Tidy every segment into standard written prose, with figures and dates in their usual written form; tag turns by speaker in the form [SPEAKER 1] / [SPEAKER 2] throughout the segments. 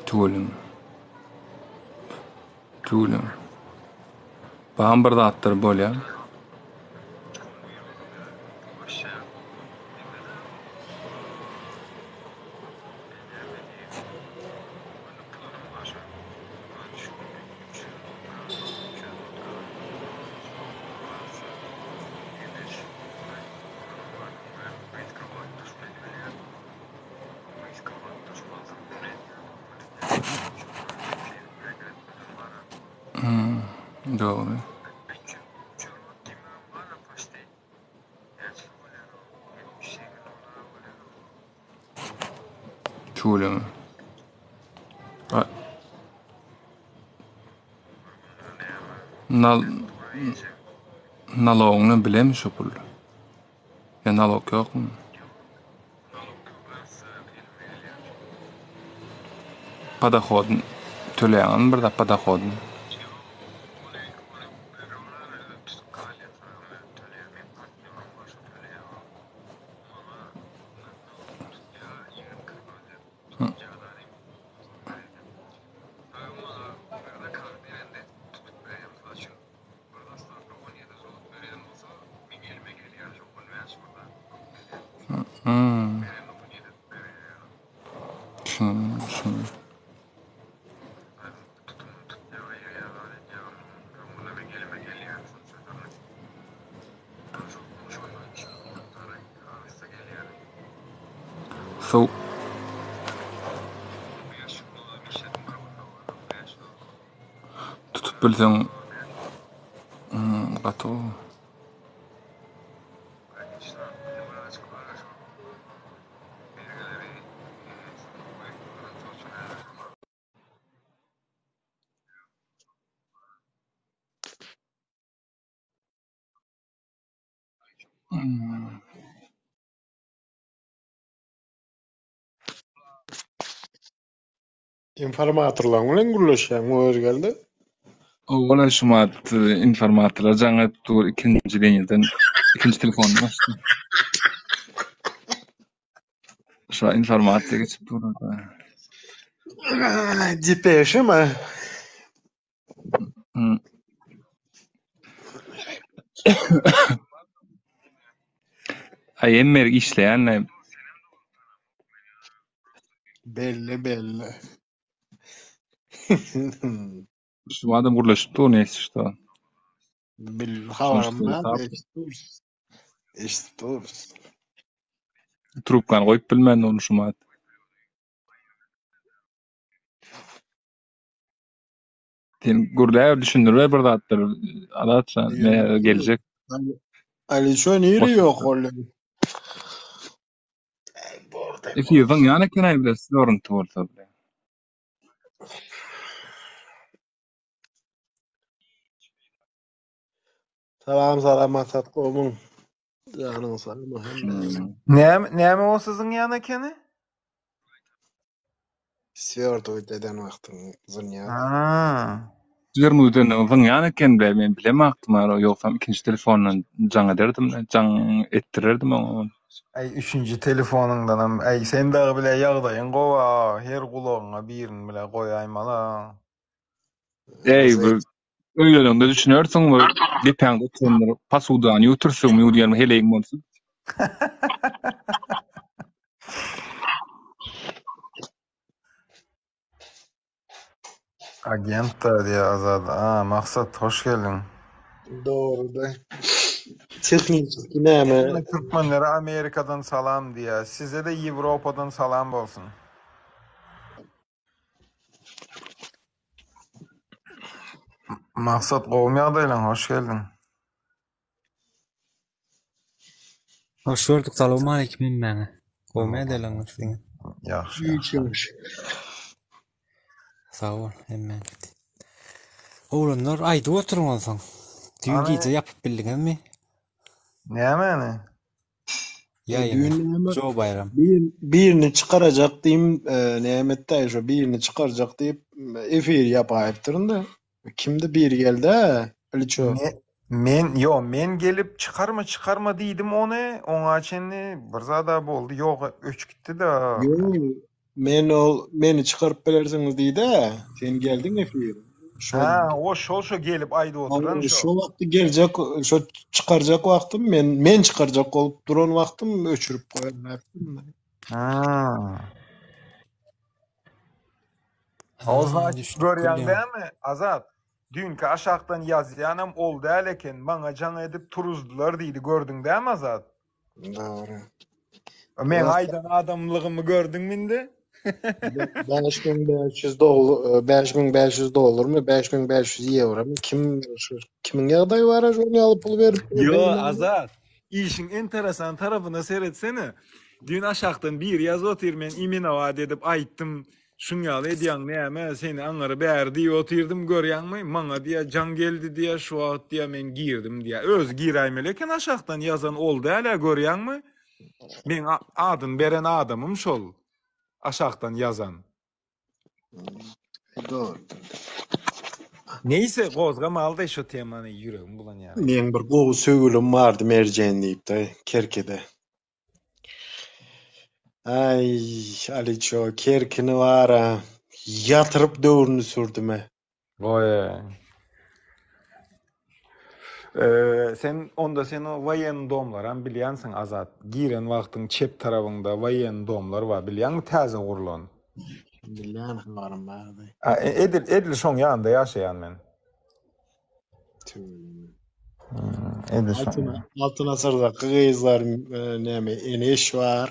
[SPEAKER 1] Tüweleme. Tüweleme. Bagam bir zatlar bolýar. Hmm, dogry. Tüweleme. A- Nal nalogyny bilemi şu pul? Ýa nalog ýokmy? Podohodny töleýäňizmi bir zat podohodny? Hmm. Düşündim, düşündim. So Tutup bilseň hmm, gaty gowy. Hmm.
[SPEAKER 2] Informatorlaň bilen gürleşýäň Özgeldi.
[SPEAKER 1] Owal şumat informatorlar jaň edip dur ikinji liniýadan ikinji telefonyny açdy. Şo informasiýa geçip dur.
[SPEAKER 2] Depeşemi?
[SPEAKER 1] Hmm. Aý emmer işleýänle
[SPEAKER 2] Belli belli.
[SPEAKER 1] Şu adam gürleşip dur neyse işte.
[SPEAKER 2] Bil habarym bar, eşidip durus. Eşidip durus.
[SPEAKER 1] Trubkany goýup bilmän ony şumat. Sen gürläber düşündiriber bir zatlar Azatjan men geljek.
[SPEAKER 2] Ali şu niri ýok ol.
[SPEAKER 1] Efirden ýan eken aý bilen görüntü bolsa bile.
[SPEAKER 2] Salam salam Maksat gowmyň? Janyň sagmy hemmäňiziň?
[SPEAKER 3] Näme näme bolsa zyňýan ekeni?
[SPEAKER 2] Swertowit eden wagtyň zynýar.
[SPEAKER 3] Ha.
[SPEAKER 1] Zermudeni zyňýan eken be men bilemokdym ara ýogsam ikinji telefondan jaň ederdim jaň etdirerdim oňa.
[SPEAKER 3] Aý üçünji telefonyňdanam aý sen dagy bile ýagdaýyň gowy a her gulagyňa birini bile goýaýmaly a.
[SPEAKER 1] Eý bu öýleniňde düşünersiň bu depäňde oturanlar posudany ýuwtursyňmy ýuw diýen heleýiň bolsun.
[SPEAKER 3] Agent da diýýär Azat. A, Maksat hoş geldiň.
[SPEAKER 2] Dogry-da. Tehniki näme?
[SPEAKER 3] Hemme türkmenlere Amerikadan salam diýýär. Size-de Ýewropadan salam bolsun. Maksat gowumy ýagdaýlaň hoş geldiň.
[SPEAKER 4] Hoş gördük salowmaleýkim hemmäňe. Gowmy ýagdaýlaryňyz siziň?
[SPEAKER 3] Ýagşy
[SPEAKER 2] Hiç
[SPEAKER 3] ýagşy.
[SPEAKER 2] ýagşy.
[SPEAKER 4] Sag bol hemmäňiz. Oglanlar aýdyp oturyň onsoň. Düýn
[SPEAKER 3] Hany
[SPEAKER 4] gije ýapyp bildiňizmi?
[SPEAKER 3] Nämäni?
[SPEAKER 2] E,
[SPEAKER 4] Ýaýyny.
[SPEAKER 2] düýn näme?
[SPEAKER 4] Joe Baýram.
[SPEAKER 2] Bir, birini çykarajak diýim, e, näme etdi şo birini çykarjak diýip efir ýapaýypdyryn-da. Kimdi biri geldi-ä, Aliço.
[SPEAKER 3] Me, men, ýo, men gelip çykarma, çykarma diýdim ony, oňa çenli bir zad-a boldy, ýok, öç gitdi-de.
[SPEAKER 2] Ýo, men ol, meni çykaryp bilersiňiz diýdi-ä, sen geldiň efire. Şol.
[SPEAKER 3] Hä, o şol şo gelip aýdyp oturan şo.
[SPEAKER 2] Şo wagty geljek, şo çykarjak wagtym, men, men çykarjak bolup duran wagtym öçürip goýarlar.
[SPEAKER 3] Hä. O
[SPEAKER 4] Ha,
[SPEAKER 3] znaçit
[SPEAKER 4] düşünip
[SPEAKER 3] görýäň
[SPEAKER 4] gülýän.
[SPEAKER 3] dämi, Azat? Düýnki aşakdan ýazýanam ol däl eken, maňa jaň edip turuzdylar diýdi, gördüň dämi Azat?
[SPEAKER 2] Dogry.
[SPEAKER 3] Meň aýdan adamlygymy gördüňmi indi?
[SPEAKER 2] 5500 dollar, 5500 dollarmy, 5500 ýewromy? Kim şu kimiň ýagdaýy bar şol ýaly pul berip?
[SPEAKER 3] Ýo, Azat, işiň enteresan tarapyna seretsene. Düýn aşakdan biri ýazyp otyr, men imenowat edip aýtdym, şuň ýaly edýäň näme, seni aňyry bäri diýip otyrdym, görýäňmi, maňa diýýär jaň geldi diýýär, şu wagt diýýär men girdim diýýär. Özi giräýmeli eken aşakdan ýazan ol däl-ä görýäňmi? Meň adyny beren adamym şol aşakdan ýazan.
[SPEAKER 2] Dogrudyr.
[SPEAKER 3] Neýse gozgamalyda şo temany ýüregim bulanýar.
[SPEAKER 2] Meň bir gowy söýgülim bardy Merjen diýip-de Kerkide. Aý, Aliço, Kerkini bara ýatyryp döwrüni sürdüm-ä.
[SPEAKER 3] Goý. Ee, sen onda sen o woýenny domlaram bilýänsiň Azat. Giren wagtyň çep tarabyňda woýenny domlar bar bilýäňmi täze gurlan.
[SPEAKER 2] Bilýän habarym bardy.
[SPEAKER 3] A, e, edil edil şoň ýanynda ýaşaýan men.
[SPEAKER 2] Tüweleme.
[SPEAKER 3] Hmm, edil şoň
[SPEAKER 2] Altyn,
[SPEAKER 3] ýanynda.
[SPEAKER 2] Altyn asyrdaky gyzlar e, näme Eneş bar.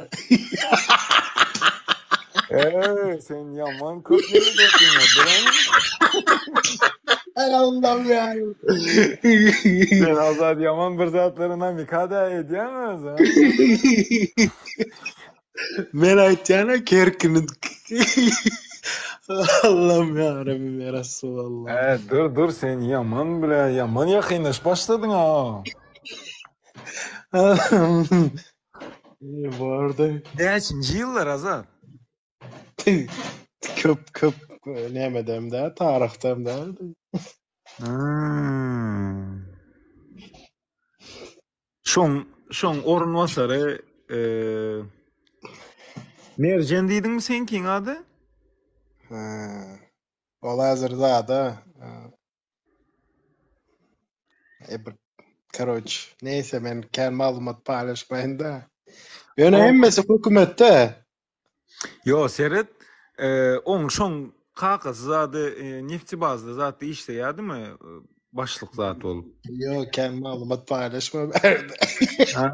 [SPEAKER 3] Eee, sen ýaman köp ýere döküňe, bilen.
[SPEAKER 2] Allah'ım ya.
[SPEAKER 3] Sen Azat ýaman bir zatlary namikada edýäň özü.
[SPEAKER 2] Men aýtýan-a Kerkini Allah'ım ya Rabbim ya Resulallah.
[SPEAKER 3] Ee, dur dur sen ýaman bile ýaman ýakynlaşyp başladyň ha.
[SPEAKER 2] Ne bardy?
[SPEAKER 3] Näçinji ýyllar Azat?
[SPEAKER 2] Köp köp nämedem dä, taryhdam dä.
[SPEAKER 3] Hmm. Şoň şoň orunbasary e, Merjen diýdiňmi seňkiň ady?
[SPEAKER 2] Ha. Ol häzir zada e bir karoç neyse men kän maglumat paýlaşmaýyn da. Ýöne
[SPEAKER 3] Oň
[SPEAKER 2] hemmesi hökümetde.
[SPEAKER 3] Ýo seret, e, oň şoň kakasy zady e, neftibazda zatda işleýärdimi? E, Başlyk zat bolup.
[SPEAKER 2] Ýo kän maglumat paýlaşma bärde.
[SPEAKER 3] Ha.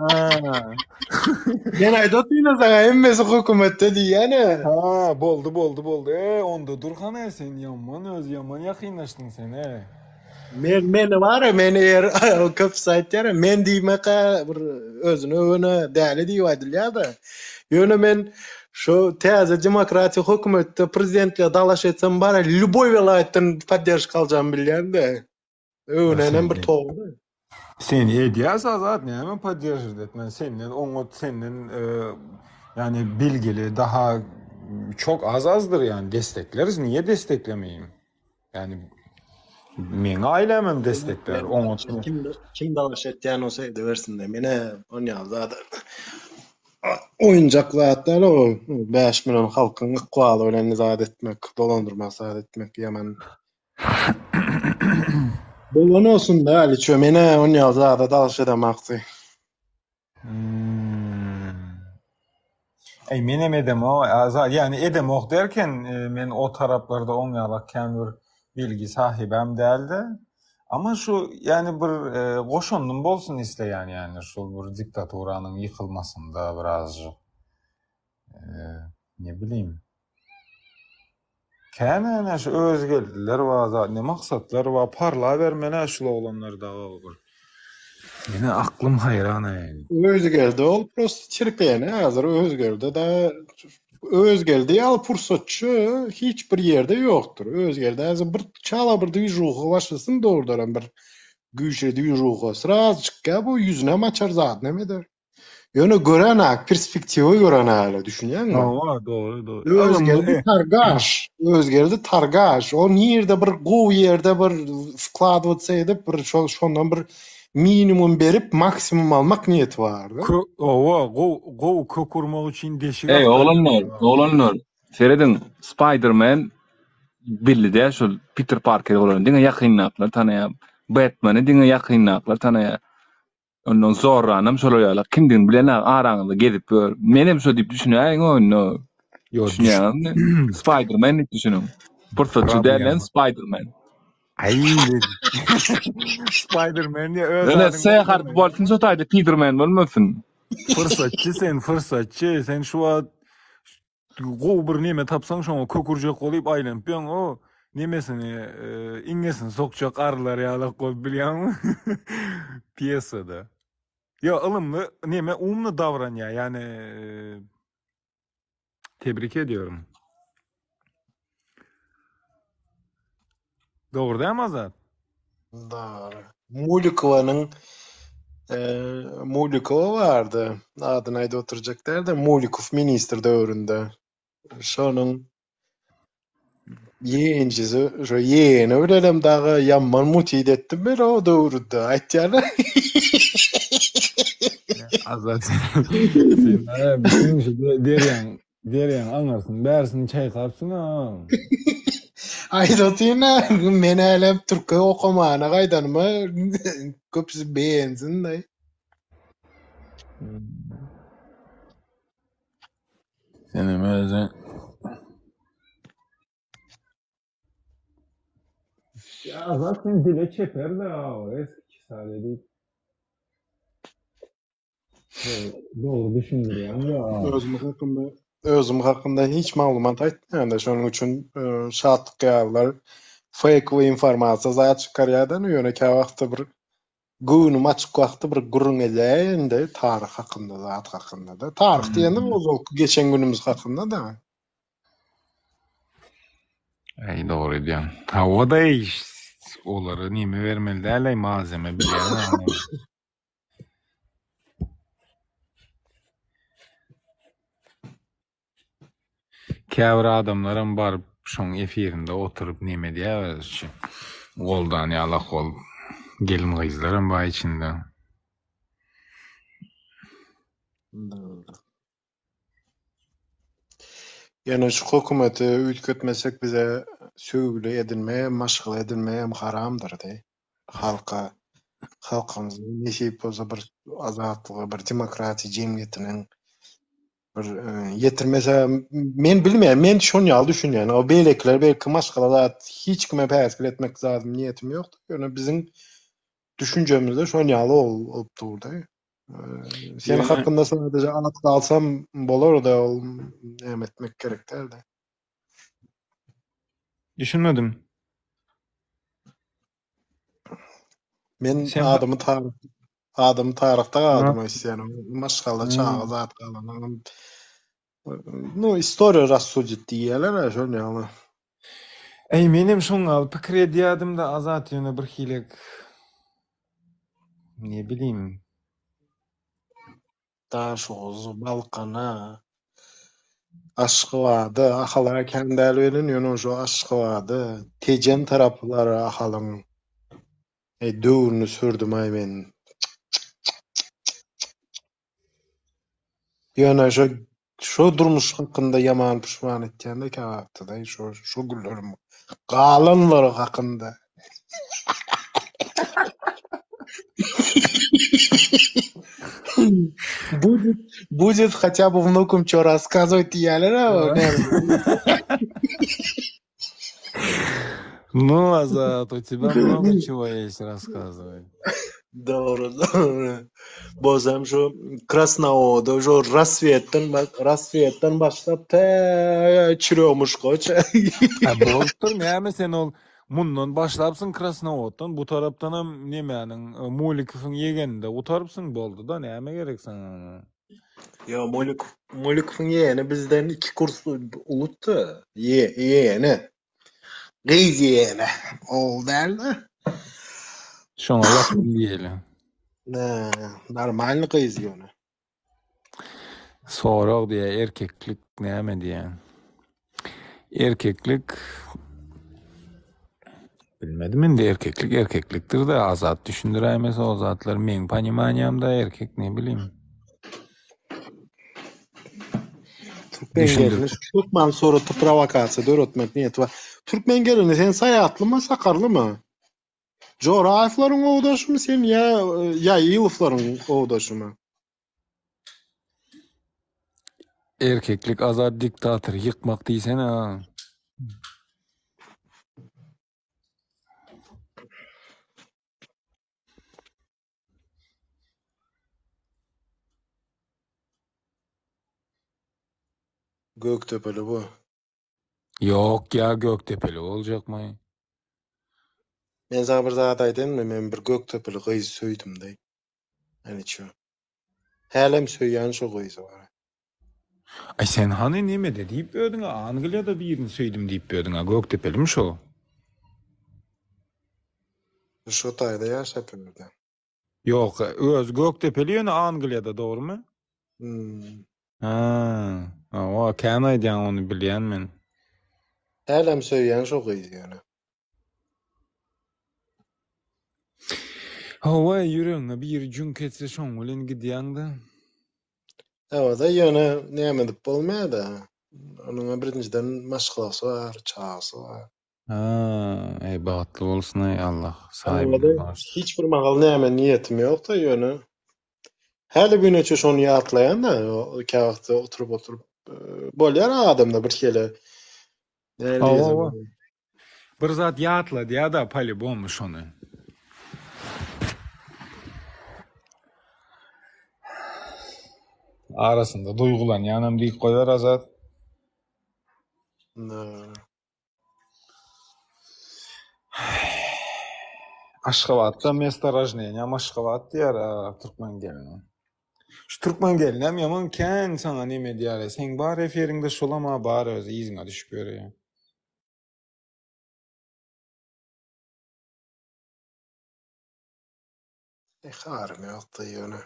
[SPEAKER 2] Men aýdyp otyryn saňa hemmesi hökümetde diýýän-ä.
[SPEAKER 3] Ha, boldy, boldy, boldy. E, onda dur hany sen ýaman öz ýaman ýakynlaşdyň sen, e.
[SPEAKER 2] Men meni bar men eger köpüsi aýtýar men diýmeka bir özüni öwene däli diýip aýdylýar-da. Ýöne men şu täze demokratiýa hökümetde prezidentlige dalaş etsem bar lýuboý welaýatdan podderşka aljagymy bilýän-de. Öwünenem bir towgy.
[SPEAKER 3] Sen edýäs Azat näme podderžiwt etmän senden oňat senden ýani bilgili daha çok az azdyr ýani destekleriz niýe desteklemeyim ýani meň ailemem desteklär oňat
[SPEAKER 2] Kim kim dalaş etýän bolsa edibersin-de menä onýaly zat oýunjak zat däl o 5 million halkyň ykbaly bilen zat etmek dolandyrmak zat etmek ýaman Bolan olsun da Aliço menä on ýaly zada dalaş edemakdy.
[SPEAKER 3] Hmm. Ey menem edemok Azat ýani edemok derken e, men o taraplarda oň ýalak kän bir bilgi sahibem däldi. Ama şu ýani bir e, goşandym bolsun isleýän ýani şu bir diktaturanyň ýykylmasynda birazjyk e, ne bileyim. Kän ene şu özgeldiler bar zat ne maksatlar bar parlabermeli şul oglanlar dagy bir. Meni aklym haýran eý.
[SPEAKER 2] Özgeldi ol prosto çirpeni hazir Özgeldi da Özgeldi ýaly pursatçy hiç bir ýerde ýokdur. Özgeldi hazir bir çala bir dwižuha başlasyn dogrudanam bir güýçli dwižuha sraz çykýar bu ýüzünem açar zadyny hem eder. Ýöne görenak, perspektiwa görenäle, düşünýäňmi?
[SPEAKER 3] Hawa, dogry, dogry.
[SPEAKER 2] Özgeldi targaş, Özgeldi targaş. O nirde bir gowy ýerde bir wkladywatsa edip, bir şol şondan bir minimum berip, maksimum almak niýeti bardy.
[SPEAKER 3] Kö, hawa, gowy, gowy kök urmak üçin deşik
[SPEAKER 1] Eý,
[SPEAKER 3] agtarýar.
[SPEAKER 1] oglanlar, oglanlar, serediň, Spider-Man belli däl şol Peter Parker bolan, diňe ýakyndakylar tanaýar. Batmany diňe ýakyndakylar tanaýar. Ondan Zorranam şolar ýaly kimdigini bilen araňyzda gezip ýör. Menem şo diýip düşünäýiň onda.
[SPEAKER 3] Ýok, düş.
[SPEAKER 1] Düşünýäňizmi? Spider-Man diýip düşüniň. Pursatçy däl men Spider-Man.
[SPEAKER 3] Aý, Spider-Man diýe öz
[SPEAKER 1] Ýöne
[SPEAKER 3] adyň
[SPEAKER 1] S harpy bolsun şo taýda Peterman bolmasyn.
[SPEAKER 3] Pursatçy sen, pursatçy. Sen şu wagt Gowy bir neme tapsaň şoňa kök urjak bolyp aýlanyp ýöň o nemesini iňňesini sokjak arylar ýalak bolup bilýäňmi pýesada. Ýo ylymly neme umny davranýa ýani tebrik ediyorum. Dogry dämi Azat?
[SPEAKER 2] Dogry. Mulikowanyň Mulikowa bardy. Adyny aýdyp oturjak dälde, Mulikow ministr döwründe. Şonuň ýeňjisi, şo ýeňi bilenem dagy ýaman mutit etdim men o döwründe. Aýtýarlar.
[SPEAKER 3] Azat sen bütün şu derýaň Derýaň aňyrsyny bärsini çaýkapsyň-a.
[SPEAKER 2] Aýdatyn-a, men hälem türkge okamana gaýdanyma köpüsi begensin-daý.
[SPEAKER 3] Senem özüň. Ýa Azat sen dile çeper-de, eski sade diýip. Dogry düşündirýäň-de.
[SPEAKER 2] Özüm hakynda, özüm hakynda hiç maglumat aýtmaýan-da, şonuň üçin Şatlyk ýalylar feýkowy informasiýa zat çykarýar-da, ýöne käwagtda bir göwnüm açyk wagty bir gürrüň edäýen-de taryh hakynda, zat hakynda-da. Taryh diýende ozalky geçen günümiz hakynda-da.
[SPEAKER 3] Äý dogry edýäň. Hawa-da eý, olara neme bermeli däl-eý malzeme bilýäň-ä. Käbir adamlaram baryp şoň efirinde oturyp neme edýär şu goldan ýalak bolup gelin gyzlaram bar içinde.
[SPEAKER 2] Ýöne şu hökümeti üýtgetmesek bize söýgüli edinmegem, maşgala edinmegem haramdyr diý. Halka, halkymyza nesip bolsa bir azatlyga, bir demokratiýa jemgyýetiniň bir ýetirmese men bilmeýän, men şon ýaly düşünýän. O beýlekiler belki maşgala zat hiç kime päsgel etmek zadym niýetim ýokdy. Ýöne biziň düşünjemizde şon ýaly bolup durdy. Sen hakynda sadece at galsam bolar-da ol näme etmek gerek däldi.
[SPEAKER 3] Düşünmedim.
[SPEAKER 2] Men
[SPEAKER 3] Sen
[SPEAKER 2] adymy taryh adymy taryhda galdyrmak isleýän. Maşgala, çaga zat galanam. Nu, istoriýa rassudit diýýärler-ä şol ýaly.
[SPEAKER 3] Eý, menem şoň ýaly pikir edýärdim-de Azat ýöne birhilek ne bilim.
[SPEAKER 2] Daşoguz, Balkana, Aşgabada, Ahala kän däl welin, ýöne şo Aşgabada, Tejen taraplara Ahalyň eý döwrüni sürdüm-aý men. Ýöne şo şo durmuş hakynda ýaman puşman etýän-de käwagtda-da şo şo günlerim galanlary hakynda. Будет, будет хотя бы внукам что рассказывать diýýärler-ä.
[SPEAKER 3] Ну, Azat, у тебя много чего есть рассказывать.
[SPEAKER 2] Dogry, dogry. Bozam şu Krasnowoda şu Rasswetden Rasswetden başlap tä Çiromuşka
[SPEAKER 3] Ha, bolupdyr, näme sen ol mundan başlapsyň Krasnowoddan, bu tarapdanam nemäniň Mulikowyň ýegeninde gutarypsyň, boldy-da, näme gerek saňa?
[SPEAKER 2] Ýo, Mulikow, Mulikowyň ýegeni bizden iki kurs ulutdy. Ýe, ýegeni. Gyz ýegeni. Ogul däl-de.
[SPEAKER 3] Şoňa ýakyn diýeli.
[SPEAKER 2] Nä, normalny gyz ýöne.
[SPEAKER 3] Sorag diýýär, erkeklik näme diýýär. Erkeklik bilmedim indi erkeklik erkeklikdir-de Azat düşündiräýmese o zatlar meň ponimaniýamda erkek ne bilim.
[SPEAKER 2] Türkmen
[SPEAKER 3] Düşündir.
[SPEAKER 2] gelini şu hökman suraty prowokasiýa döretmek niýeti bar. Türkmen gelini sen saýatlymy, sakarlymy? Joraýewleriň owdaşymy sen ýa Ýaýylowlaryň owdaşymy?
[SPEAKER 3] Erkeklik Azat diktator ýykmak diýsene a.
[SPEAKER 2] Gökdepeli bu.
[SPEAKER 3] Ýok ýa Gökdepeli boljakmy?
[SPEAKER 2] Men saňa bir zat aýdaýynmy men bir Gökdepeli gyzy söýdümdäý. Haniço. Hälem söýýän şo gyzy bar.
[SPEAKER 3] Aý sen hany nemede diýip ýördüňä Angliýada birini söýdüm diýip ýördüňä Gökdepelimi şo?
[SPEAKER 2] Şo taýda ýaşap ýördi.
[SPEAKER 3] Ýok özi Gökdepeli ýöne Angliýada dogrymy?
[SPEAKER 2] Hmm.
[SPEAKER 3] Ha, hawa kän aýdýaň ony bilýän men.
[SPEAKER 2] Hälem söýýän şo gyzy ýöne.
[SPEAKER 3] Hawa ýüregiňe biri jüňk etse şoň bilen gidýäňdä.
[SPEAKER 2] Hawa-da ýöne näme edip bolmaýada. Onuňa birinjiden maşgalasy bar, çagasy bar.
[SPEAKER 3] Ha, eý bagtly bolsun-aý Allah
[SPEAKER 2] Hawa-da
[SPEAKER 3] saýybyndan bagyşlasyn.
[SPEAKER 2] hiç bir mahal näme niýetim ýokda ýöne häli güneçe şony ýatlaýan-da käwagtda oturyp-oturyp bolýar adamda bir hili näme
[SPEAKER 3] Hawa,
[SPEAKER 2] diýsem
[SPEAKER 3] hawa. Bir zat ýatladýa-da polibom şony. Arasynda duýgulanýanam diýip goýber Azat. Aşgabatda mestorojdeniýam Aşgabat diýýär türkmen gelni. Şu türkmen gelinem ýaman kän saňa neme edýär. Seň bar efiriňde şolam-a bar özi yzyňa düşüp ýörýär.
[SPEAKER 2] Harym ýokdy ýöne.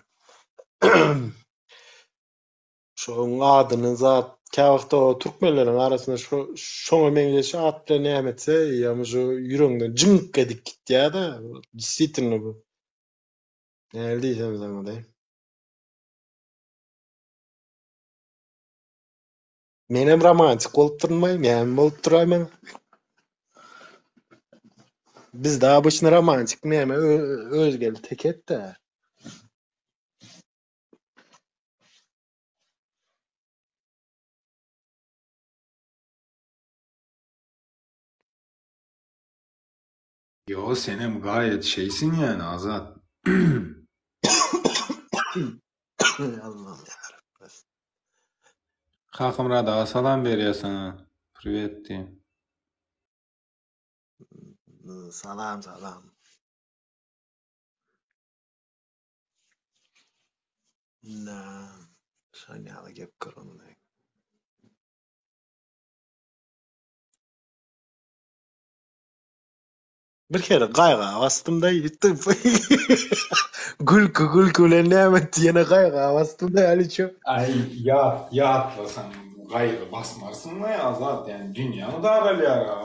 [SPEAKER 2] Şoň adyny zat käwagt o türkmenleriň arasynda şo şoňa meňzeş at bilen näme etse, ýa şu ýüregiňden jyňk edip gitýär-de, действительно bu. Näli diýsem saňa-da. Menem romantik bolup durmaý, näme bolup duraý men? Bizde obyçny romantik näme özgeli teket-dä.
[SPEAKER 3] Ýo senem gaýet şeýsiň ýani Azat.
[SPEAKER 2] Allahym ýarabbim.
[SPEAKER 3] Kakamyrat aga salam berýär saňa. Priwet diýýär.
[SPEAKER 2] Salam salam. Na, şon ýaly gep gürrüňler. Bir kere gaýga basdym-da ýitdim. Gülki gülki bilen näme etdi ýene gaýga basdym-da haliçe.
[SPEAKER 3] Aý ýat ýatlasaň gaýgy basmarsyňlaý Azat ýani dünýäň daralýar a.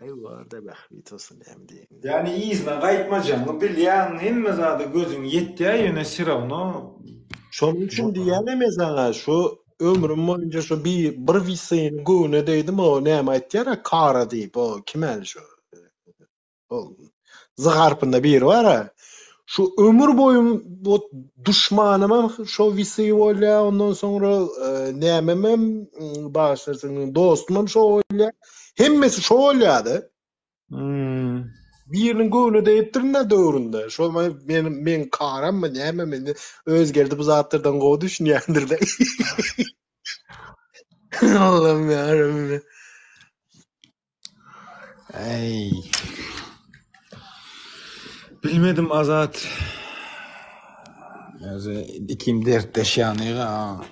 [SPEAKER 2] Aý barda bähbit bolsun näme diýeýin.
[SPEAKER 3] Ýani yzyna gaýtmajagyňy bilýäň hemme zada gözüň ýetýär ýöne sirowno
[SPEAKER 2] Şonuň üçin diýýän men saňa şu ömrüm boýunça şu bir bir wisyny göwne degdim o näme aýtýar-a kara diýip o kim äli şu ol Z harpynda biri bar-a şu ömür boýum bu duşmanymam şo wisy bolýar ondan soňra nämemem bagyşlarsyň dostumam şo bolýar hemmesi şo bolýar-da.
[SPEAKER 3] Hmm.
[SPEAKER 2] Biriniň göwne degipdirin-de döwründe. Şol men meň karammy nämemi indi Özgeldi bu zatlardan gowy düşünýändir-de. Allahym ýarabbim.
[SPEAKER 3] Äý. Bilmedim Azat. Özi ikim dertleşýäni-ga.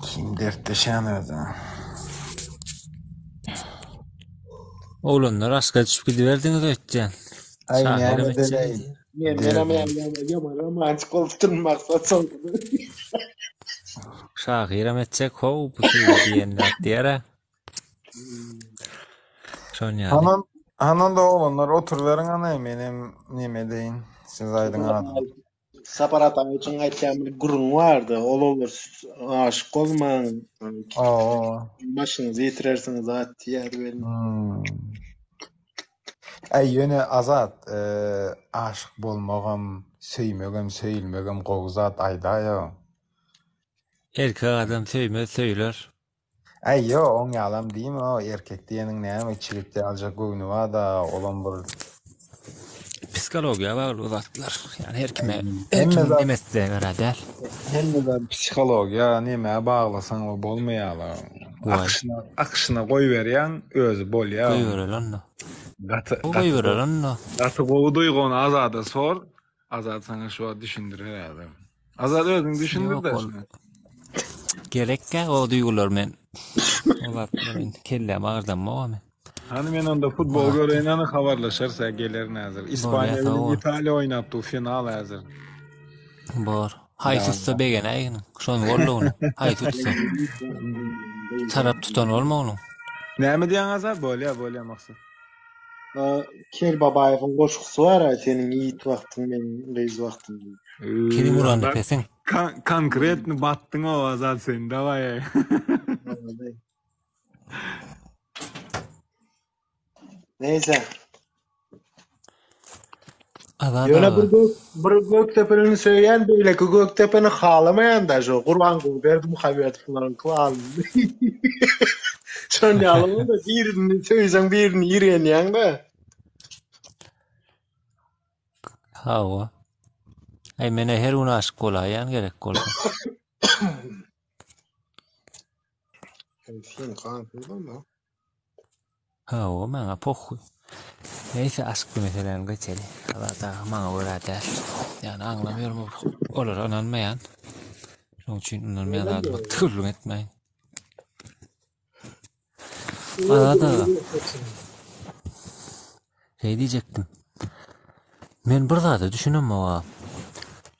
[SPEAKER 3] Kim dertleşýän özi?
[SPEAKER 4] Oglanlar aşka düşüp gidiberdiňiz öýtýän.
[SPEAKER 3] Aý
[SPEAKER 4] Şahyram
[SPEAKER 3] näme
[SPEAKER 4] etjek
[SPEAKER 3] deneý.
[SPEAKER 4] diýýär.
[SPEAKER 2] Men menem ýaman romantik bolupdyryn maksat soňky.
[SPEAKER 4] Şahyram etjek how bu söýgi diýen zat diýer-ä. Şon ýaly.
[SPEAKER 3] Hanan Hanan da oglanlar oturyberiň hany menem neme edeýin. Siz aýdyň adyny.
[SPEAKER 2] Sapar ataň üçin aýtýan bir gürrüň bardy. Ol olar aşyk bolmaň.
[SPEAKER 3] Oo.
[SPEAKER 2] Başyňyzy ýitirersiňiz zat diýýärdi welin.
[SPEAKER 3] Hmm. Äý ýöne Azat, e, aşyk bolmagam, söýmegem, söýülmegem gowy zat aýdaýo.
[SPEAKER 4] Erkek adam söýmez, söýüler.
[SPEAKER 3] Äý ýo, oň ýalam diýme, o erkek diýeniň näme, çigit ýaljak göwni bar-da, olam bir
[SPEAKER 4] Psikologiýa bagly bu zatlar. Ýani her kime, her
[SPEAKER 3] Hemme
[SPEAKER 4] kimiň
[SPEAKER 3] zat
[SPEAKER 4] nemesine görä däl.
[SPEAKER 3] hemme zat psihologiýa nämä baglasaň o bolmaýar-la.
[SPEAKER 4] Waý.
[SPEAKER 3] Akyşyna, akyşyna goýberýäň, özi bolýar.
[SPEAKER 4] Goýbereli onda.
[SPEAKER 3] Gaty, gaty,
[SPEAKER 4] Goýbereli onda.
[SPEAKER 3] gaty gowy duýgy ony Azada sor. Azat saňa şu wagt düşündirer häzir. Azat özüň
[SPEAKER 4] Ýok
[SPEAKER 3] düşündir-de
[SPEAKER 4] ol
[SPEAKER 3] şuny.
[SPEAKER 4] gerekkä o duýgular men. O zatlar men kelläm agyrdanmok men.
[SPEAKER 3] Hany men onda
[SPEAKER 4] O
[SPEAKER 3] futbol
[SPEAKER 4] zatlar.
[SPEAKER 3] göreýin hany habarlaşarys hä gelerin häzir.
[SPEAKER 4] Bolýa
[SPEAKER 3] Ispaniýa
[SPEAKER 4] sag
[SPEAKER 3] bilen
[SPEAKER 4] bol.
[SPEAKER 3] Italiýa oýnap dur final häzir.
[SPEAKER 4] Bor. Haýsy utsa begenäýgin. Şony golda ony. Haýsy utsa. Tarap tutan bolma onuň.
[SPEAKER 3] Näme diýýäň Azat? Bolýa bolýa Maksat.
[SPEAKER 2] Kel Babaýewiň goşgusy bar-a, seniň ýigit wagtyň, meniň gyz wagtym diýip.
[SPEAKER 4] Kerim
[SPEAKER 3] Azat
[SPEAKER 4] Gurannepesiň.
[SPEAKER 3] konkretno batdyň o Azat sen dawaý.
[SPEAKER 2] Neyse.
[SPEAKER 4] Azat
[SPEAKER 2] Ýöne
[SPEAKER 4] aga.
[SPEAKER 2] bir gök bir Gökdepelini söýýän, beýleki Gökdepeni halamaýan da şo Gurbanguly Berdimuhamedowlaryňky alyndy. Şon ýaly boldy, birini söýseň birini ýigrenýäň-de.
[SPEAKER 4] Hawa. Aý menä her gün aşyk bolaýýan gerek bolsa.
[SPEAKER 2] Sen kansyzam
[SPEAKER 4] Hawa maňa pohuý. Neýse aşkly meseläni geçeli. Azat aga maňa görä däl. Ýani aňlamıyorum olara ynanmaýan. Şonuň üçin ynanmaýan zadyma gürrüň etmäýin. Azat aga. Şeý diýjekdim. Men bir zada düşünemok-a.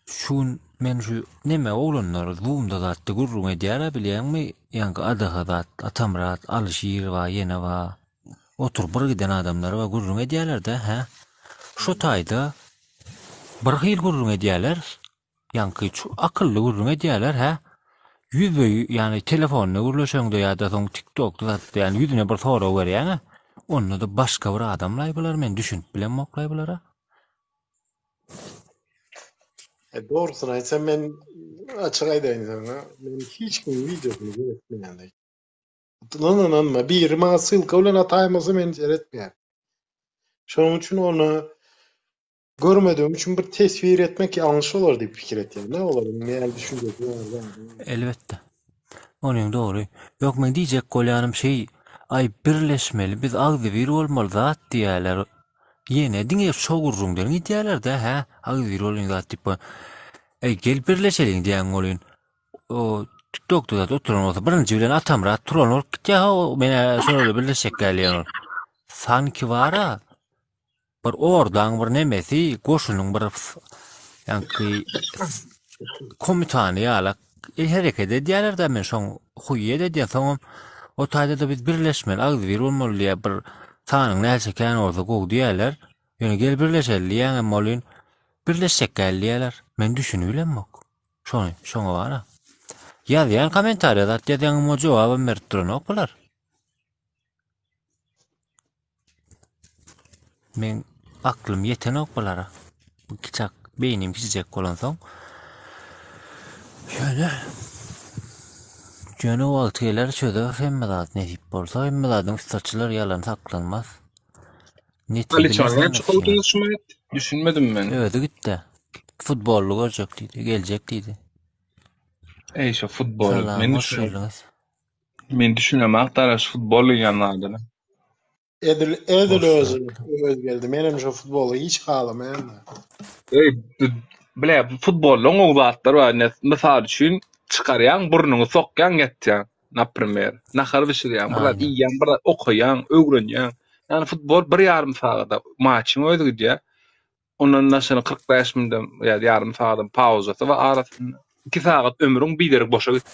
[SPEAKER 4] Şu gün men şu neme oglanlar Zoom-da zatda gürrüň edýär-ä bilýäňmi? Ýaňky Adaha zat, Atamyrat, Alyşir bar, ýene bar. Oturyp bir giden adamlar bar, gürrüň edýärler-de, hä? Şo taýda bir hili gürrüň edýärler. Ýaňky şu akylly gürrüň edýärler, hä? Ýüzbe-ýüz, ýagny telefonda gürleşeňde ýa-da soň TikTokda zatda, ýagny ýüzüne bir sorag berýäň-ä, onda-da başga bir adamlaý bular, men düşünip bilemok-laý bulara.
[SPEAKER 2] E, dogrusyny aýtsam men açyk aýdaýyn saňa, men hiç kimiň wideosyny seretmeýän. Ynanma, biri maňa ssylka bilen ataýmasa men seretmeýän. Şonuň üçin ony Görmedigim üçin bir teswir etmek ýalňyş bolar diýip pikir etýän. Ne olaryň näl düşünjesi bar zady.
[SPEAKER 4] Elbetde. Onyň dogry. Ýok men diýjek bolýanym şeý, aý birleşmeli biz agzybir bolmaly zat diýýäler. Ýene diňe şo gürrüňden gidýälerdä hä, agzybir bolyň zat diýip. Eý gel birleşeliň diýýäň welin, o TikTokda zat oturan bolsa birinji bilen Atamyrat turan bolup gitýä ho, men-ä şolarla birleşjek däl diýen ol. Sanki bara Bir ordaň bir nemesi, goşunyň bir ýaňky komitany ýalak hereket edýärler-dä men şoň huýýet edýän soňam o taýda-da biz birleşmeli agzybir bolmaly diýýär bir sanyň näçe kän bolsa gowy diýýärler ýöne gel birleşeli diýýäňem welin birleşjek däl diýýärler men düşünibilemok şony şoňa bara ýazýan kommentariýa zat ýazýaňam o jogabam berip duranok bular. Meň aklym ýetenok bulara. Bu kiçak beýnim kiçijek bolansoň. Ýöne Ýöne wagty geler çözer hemme zat nesip bolsa hemme zadyň üsti açylar ýalan saklanmaz. Neti
[SPEAKER 1] Aliçan
[SPEAKER 4] bilersiň
[SPEAKER 1] näçe kowduňyz şu wagt? Düşünmedim men.
[SPEAKER 4] Özi gitdi. Futbolly görjek diýdi, geljek diýdi.
[SPEAKER 1] Eý şo futbol.
[SPEAKER 4] Salam,
[SPEAKER 1] Men
[SPEAKER 4] hoş
[SPEAKER 1] düşünem.
[SPEAKER 4] geldiňiz.
[SPEAKER 1] Men düşünemok daraş futbol diýýän zadyna.
[SPEAKER 2] Edil edil
[SPEAKER 4] Boş
[SPEAKER 2] özi
[SPEAKER 4] zatlar.
[SPEAKER 2] öz geldi. Menem şo futboly hiç halamaýan da.
[SPEAKER 1] Eý bile futbolda gowy zatlar bar. Ine, mysal üçin çykarýaň burnuňy sokýaň ýatýaň. Naprimer, nahar bişirýäň, bir zat
[SPEAKER 4] Aýnen.
[SPEAKER 1] iýýäň, bir zat okaýaň, öwrenýäň. Ýani futbol bir ýarym sagada maçyň özi gidýär. Ondan daşary 45 minudam ýa ýarym sagadam pauzasy bar arasynda. 2 sagat ömrüň biderek boşa gitdi.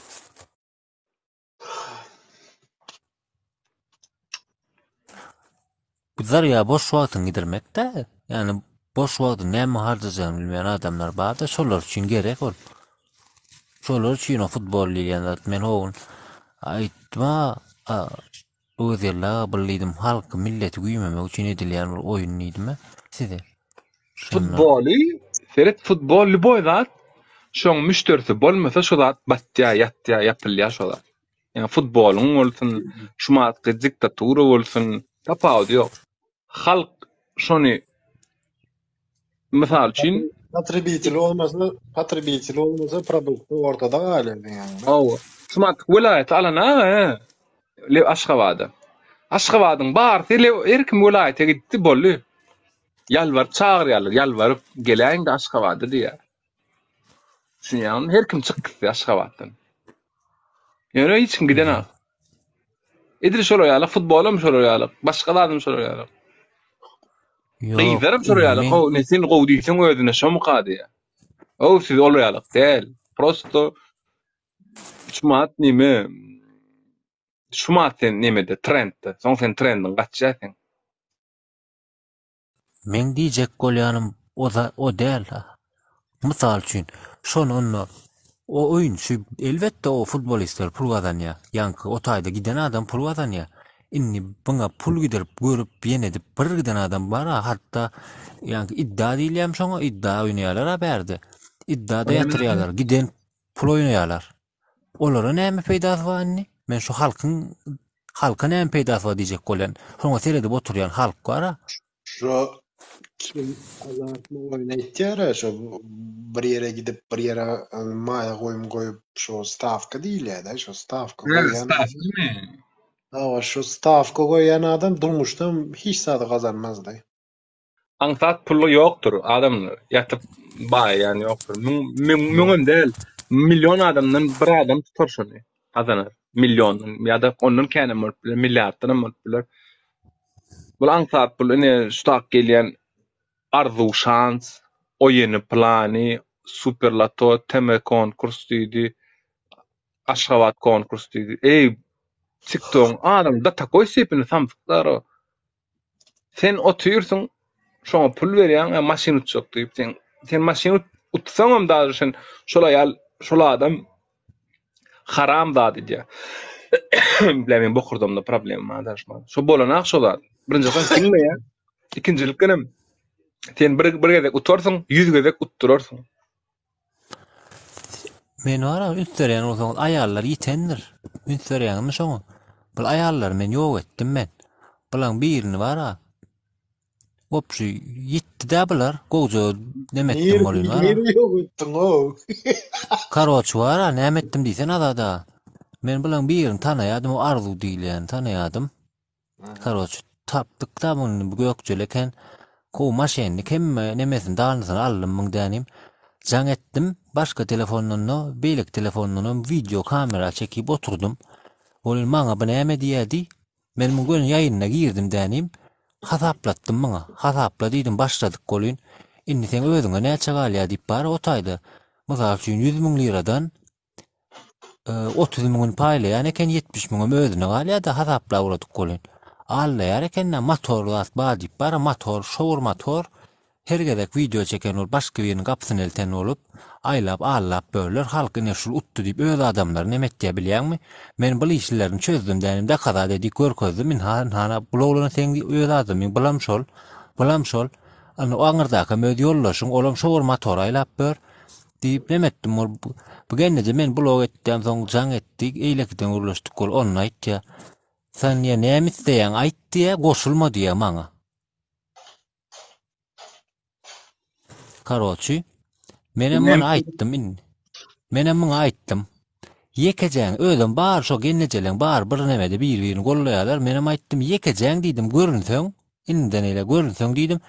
[SPEAKER 4] Bu zarýa boş wagtyňy gidirmek-dä. Ýagny boş wagtyny näme harjajagyny bilmeýän adamlar bar-da, şolar üçin gerek ol. Şolar üçin o futbol diýilýän zat. Men o gün aýtdym-a, Öwezgeldi aga bul diýdim, halky, milleti güýmemek üçin edilýän bir oýun diýdim-ä size. Şonda
[SPEAKER 1] Futboly seret futbol lýuboý zat şoň müşderisi bolmasa şo zat batýar, ýatýar, ýapylýar şo zat. Ýa futbolyň bolsun, şumatky diktatura bolsun, tapawudy ýok. Halk şony mysal üçin
[SPEAKER 2] Potrebitel bolmasa, potrebitel bolmasa produkty ortada galýar diýýäň.
[SPEAKER 1] Hawa. Şumatky welaýaty alan aga, he. Le Aşgabada. Aşgabadyň barysy le her kim welaýata gitdi, boldy. Ýalbaryp çagyrýarlar, ýalbaryp geläýiň-de Aşgabada diýýär. Düşünýäňmi? Her kim çykyp gitdi Aşgabatdan. Ýöne hiç kim gidenok. Edil şolar ýaly, futbolam şolar ýaly, başga zadam şolar ýaly.
[SPEAKER 4] Ýok,
[SPEAKER 1] Gyzlaram şolar
[SPEAKER 4] indi
[SPEAKER 1] ýaly,
[SPEAKER 4] men
[SPEAKER 1] how, ne sen gowy diýseň özüne şomyka diýýär. How, siz olar ýaly däl. Prosto şumat nime, şumat sen nemede, trendde. Soň sen trendiň gaçýar seň.
[SPEAKER 4] Meň diýjek bolýanym o o däl. Mysal üçin, şony onda o oýunçy elbetde o futbolistler pul gazanýar. Ýaňky o taýda giden adam pul gazanýar. Indi buňa pul gidirip, görüp, ýene edip bir giden adam bar-a, hatda ýaňky idda diýilýärmi şoňa, idda oýnaýarlar-a bärde. Idda-da ýatyrýarlar, giden pul oýnaýarlar. Olara näme peýdasy bar indi? Men şu halkyň halka näme peýdasy bar diýjek bolýan. Şoňa seredip oturýan halk bar-a.
[SPEAKER 2] Şu kim azartly oýun aýtýar-a, şo bir ýere gidip, bir ýere maýa goýum goýup, şo stawka diýilýär-dä, şo stawka goýýan.
[SPEAKER 1] Stawkamy?
[SPEAKER 2] Hawa, şo stawka goýýan adam durmuşda hiç zady gazanmaz-da.
[SPEAKER 1] Aňsat pul ýokdur adamlar ýatyp baýaýan ýokdur. Müň, müň, müňem däl, million adamdan bir adam tutar şony gazanar. Milliondan ýa-da ondan känem bolup biler, milliarddanam bolup biler. Bul aňsat pul ine şu tak gelýän arzuw şans, oýeny plany, super loto, TM konkurs diýdi, Aşgabat konkurs diýdi. Eý, TikTogyň adam da takoý stepeni samsyklar o. Sen otyrsyň, şoňa pul berýäň, e, maşyn utjak diýip, sen sen maşyn utsaňam daže sen şol aýal, şol adam haram zat edýär. Bile men bokurdamda problem bar daže. Şo bolanak şo zat. Birinjiden siňmeýär. Ikinjilikdenem sen bir bir gezek utarsyň, 100 gezek utdurarsyň.
[SPEAKER 4] Men bar üns berýän bolsaňyz aýallar ýitendir. Üns berýäňizmi şoňa? Bul aýallary men ýok etdim men. Bulaň birini bar-a. Wopşi ýitdi-dä bular. Gowja neme etdim bolýan bar.
[SPEAKER 2] Nirde ýok etdiň-ow?
[SPEAKER 4] Karoç bar-a, näme etdim diýsene Azat aga. Men bulaň birini tanaýadym, o Arzuw diýilýäni tanaýadym. Karoç, tapdyk-da muny, bu gökjeli eken. Gowy maşennik, hemme nemesini, danysyny aldym muň dänim. Jaň etdim, başga telefondan-da, beýleki telefondanam wideo kamera çekip oturdym. Ol maňa bu näme diýýä diý. Men muň göni ýaýynyna girdim dänim. Hasaplatdym muňa. Hasapla diýdim, başladyk welin. Indi seň özüňe näçe galýa diýip bar o taýda. Mysal üçin 100 müň liradan 30 müňüni paýlaýan eken, 70 müňem özüne galýar-da, hasaplap ugradyk welin. Aldaýar eken-dä, motor zat bar diýip, bara motor, şowur motor, her gezek wideo çeken bolup, başga biriniň gapysyny elten bolup, aýlap, allap börler, halk ine şul utdy diýip, öz adamlary neme etýär bilýäňmi? Men bul işlerini çözdüm dänim, dokazat edip görkezdim, ynha, ynha, bul oglan seň öz adamyň, bulam şol, bulam şol, indi o aňyrdakam öz ýoldaşyň, olam şowur motor aýlap bör. Diýip neme etdim ol bu gelneje men blog etdem soň jaň etdi eýlekiden gürleşdik ol onda aýtýa sen diýä näme isleýäň aýt diýä goşulma diýä maňa Karoçi menem muny aýtdym indi menem muňa aýtdym ýekejäň özem bar şo gelnejeleň bar bir nemede bir birini gollaýarlar menem aýtdym ýekejäň diýdim görünseň indiden eýle görünseň diýdim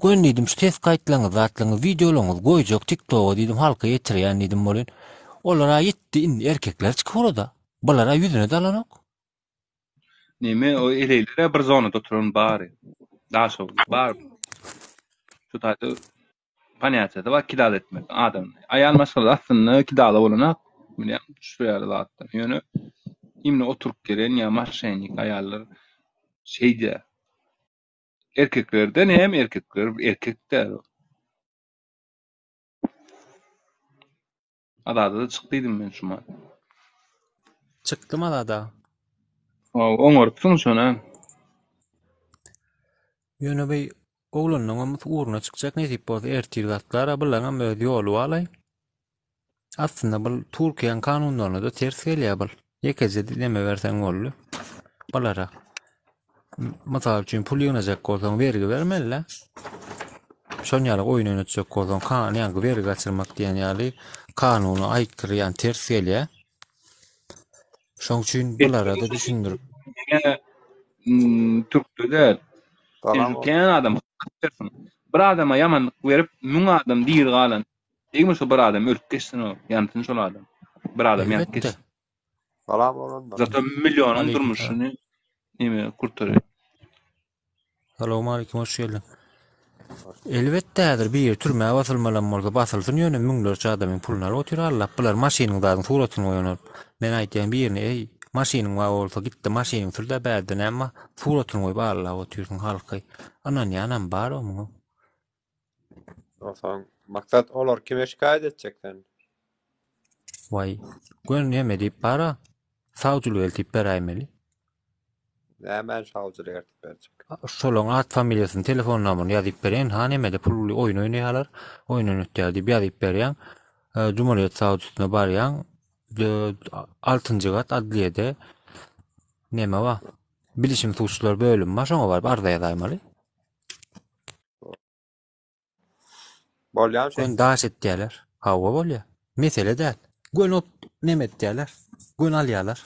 [SPEAKER 4] Gön diýdim şu ses gaýtlaňyz zatlaňyz wideolaňyz goýjak tik toga diýdim halka ýetirýän diýdim bolyn. Olara ýetdi indi erkekler çykyp urada. Bulara ýüzüne dalanok.
[SPEAKER 1] Neme o eleýler bir zonada oturan bary. Daşoguz bar. Şu taýda ponýatiýasy bar kidal etmek adam. Aýal maşgala aslynda kidala bolanak bilýän şu ýaly zatlar. Ýöne imni oturyp gelen ýa moşennik aýallar şeýdýär. Erkeklerden hem erkekler erkek däl. Azada-da çykdyydym men şumat.
[SPEAKER 4] Çykdym Azada.
[SPEAKER 1] Hawa, oňarypsyň şony.
[SPEAKER 4] Ýöne bi oglanlaňam ugruna çykjak nesip bolsa ertir zatlara bulaňam öz ýoly balaý. Aslynda bul Türkiýäň kanunlaryna-da ters gelýär bul. Ýekeje neme berseň boldy. Bulara. Mysal üçin pul ýygnajak bolsaň bergi bermeli-dä. Şon ýaly oýun oýnatjak bolsaň kan ýaňky bergi gaçyrmak diýen ýaly kanuna aýkyrýan ters gelýär. Şoň üçin bulara-da düşündirip.
[SPEAKER 1] Diňe türkde däl. Sen kän adam Bir adama ýamanlyk berip, 1000 adam diri galan. Degme şo bir adam ölüp geçsin o, ýansyn şol adam. Bir adam ýanyp
[SPEAKER 4] Elbetde.
[SPEAKER 1] geçsin.
[SPEAKER 5] Salam oglanlar.
[SPEAKER 1] Zato millionyň
[SPEAKER 4] Aleyküm
[SPEAKER 1] durmuşyny neme kurtarýar.
[SPEAKER 4] Salowmaleýkim hoş geldiň. Elbetde häzir biri türmä basylmalam bolsa basylsyn ýöne müňlerçe adamyň puluny alyp otyr allap bular maşynyň zadyň suratyny goýan bolup. Men aýtýan birine eý maşynyň bar bolsa gitde maşynyň sürdä bärde näme bar suratyny goýup allap otyrsyň halky. Ynanýanam bar o muňa.
[SPEAKER 5] Onsoň maksat olar kime şikaýat etjek sen?
[SPEAKER 4] Waý, gön neme diýip bara, sawçylyk eltip beräýmeli.
[SPEAKER 5] Nämäni sawçylyk eltip berjek?
[SPEAKER 4] Şolaň at familiýasyny, telefon nomerini ýazyp berýän, ha nemede pully oýun oýnaýarlar, oýun oýnatýar diýip ýazyp berýäň. Jumhuriyet sawçysyna barýaň, altynjy gat adliýede neme bar? Bilişim suçlar bölümi bar, şoňa baryp arza ýazaýmaly.
[SPEAKER 5] Bolýar
[SPEAKER 4] Gön daş etýärler. Hawa bolýar. Mesele däl. Gön ot neme etýärler. Gön alýarlar.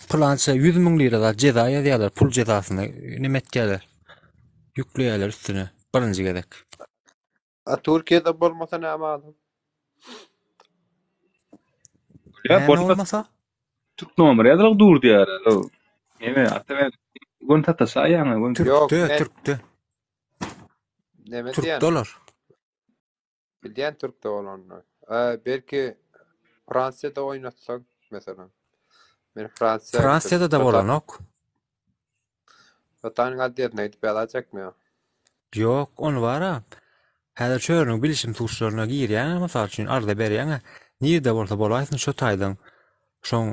[SPEAKER 4] Pylança 100 müň lira zat jeza ýazýarlar. Pul jezasyny neme etýärler. Ýükleýärler üstüne birinji gezek.
[SPEAKER 5] A Türkiýede bolmasa näme adam?
[SPEAKER 1] Bolýar,
[SPEAKER 4] Näme
[SPEAKER 1] bolmasa
[SPEAKER 4] bolmasa?
[SPEAKER 1] Türk nomeri ýazylyp dur diýýärler. Neme, ata ben gün sataşaýaňa gün.
[SPEAKER 5] Ýok,
[SPEAKER 4] Türkde,
[SPEAKER 5] men
[SPEAKER 4] türkde.
[SPEAKER 5] neme
[SPEAKER 4] Türkde
[SPEAKER 5] diýen?
[SPEAKER 4] olar.
[SPEAKER 5] Bilýän türkde bolanyny. Ee, belki Fransiýada oýnatsaň meselem. Men Fransiýa gidip,
[SPEAKER 4] Fransiýada-da
[SPEAKER 5] şo
[SPEAKER 4] bolanok.
[SPEAKER 5] Şotanyň adresine gidip ýazajakmy ýa?
[SPEAKER 4] Ýok, ony bar-a. Häzir çörüniň bilişim tuşlaryna girýäň-ä, mysal üçin, arza berýäň-ä, nirde bolsa bolaýsyn şo taýdan şoň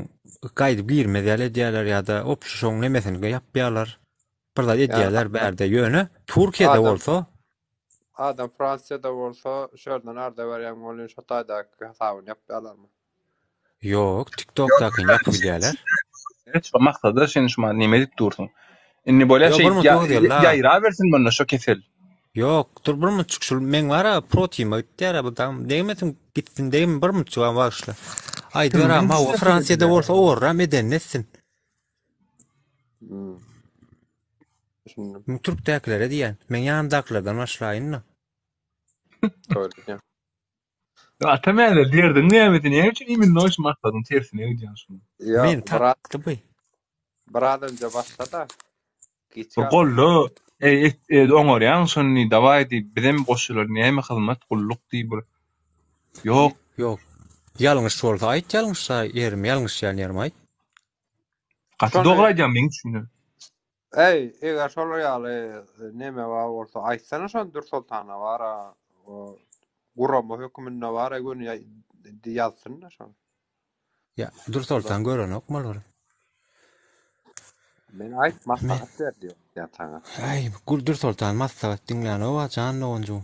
[SPEAKER 4] gaýdyp girmez ýaly edýärler ýa-da opşy şoň nemesini ýapýarlar. Bir zat
[SPEAKER 5] Ýa
[SPEAKER 4] edýärler bärde. Ýöne Türkiýede
[SPEAKER 5] adam
[SPEAKER 4] bolsa
[SPEAKER 5] adam Fransiýada bolsa şu ýerden arza berýäň welin şo taýdaky hasabyny ýapýarlarmy?
[SPEAKER 4] Ýok, TikTokdakyny ýapyp gidýärler.
[SPEAKER 1] Evet, şu maksada sen şu man neme edip dursuň? Indi bolýa
[SPEAKER 4] Ýok,
[SPEAKER 1] şey
[SPEAKER 4] bir minut
[SPEAKER 1] ýa,
[SPEAKER 4] ýok diýeli.
[SPEAKER 1] ýaýra bersin bunda şo kesel.
[SPEAKER 4] Ýok, dur bir minutçyk şul meň bar-a protima gitýär-ä bu dam degmesin gitsin degme bir minutçyk a bagyşla. Aýdyberam hawa Fransiýada bolsa owarram edenini etsin.
[SPEAKER 5] Hmm. Düşündim.
[SPEAKER 4] Men türkdäkilere diýýän. Meň ýanymdakylardan başlaýyn-da.
[SPEAKER 5] Dogry diýýäň.
[SPEAKER 1] Ata mäne derdiň nämesi näme üçin iminno şu maksadyň tersine gidýän şuny.
[SPEAKER 5] Ýok,
[SPEAKER 4] Men
[SPEAKER 5] bir
[SPEAKER 4] takdy bu.
[SPEAKER 5] biraz önce başla-da. Giç
[SPEAKER 1] Bir
[SPEAKER 5] galdyň.
[SPEAKER 1] golda ey et, et oňarýaň şony dawaý diý bizem goşular näme hyzmat gulluk diý bir ýok
[SPEAKER 4] Ýok. Ýalňyş bolsa aýt ýalňyşsa ýerim ýalňyşýan ýerim aýt.
[SPEAKER 1] gaty
[SPEAKER 5] Şony
[SPEAKER 1] dogry aýdýaň meň üçin.
[SPEAKER 5] Eý, eger şolar ýaly neme bar bolsa aýtsana şony Dürsoltana bara o gurama höküminde bara göni ýazsyn-da şony.
[SPEAKER 4] Ýa Dürsoltan görenokmy olary?
[SPEAKER 5] Men aýt maslahat ber diýip ýa saňa.
[SPEAKER 4] Äý, Gül Dürsoltan maslahat diňlänok-a jan doganjygym.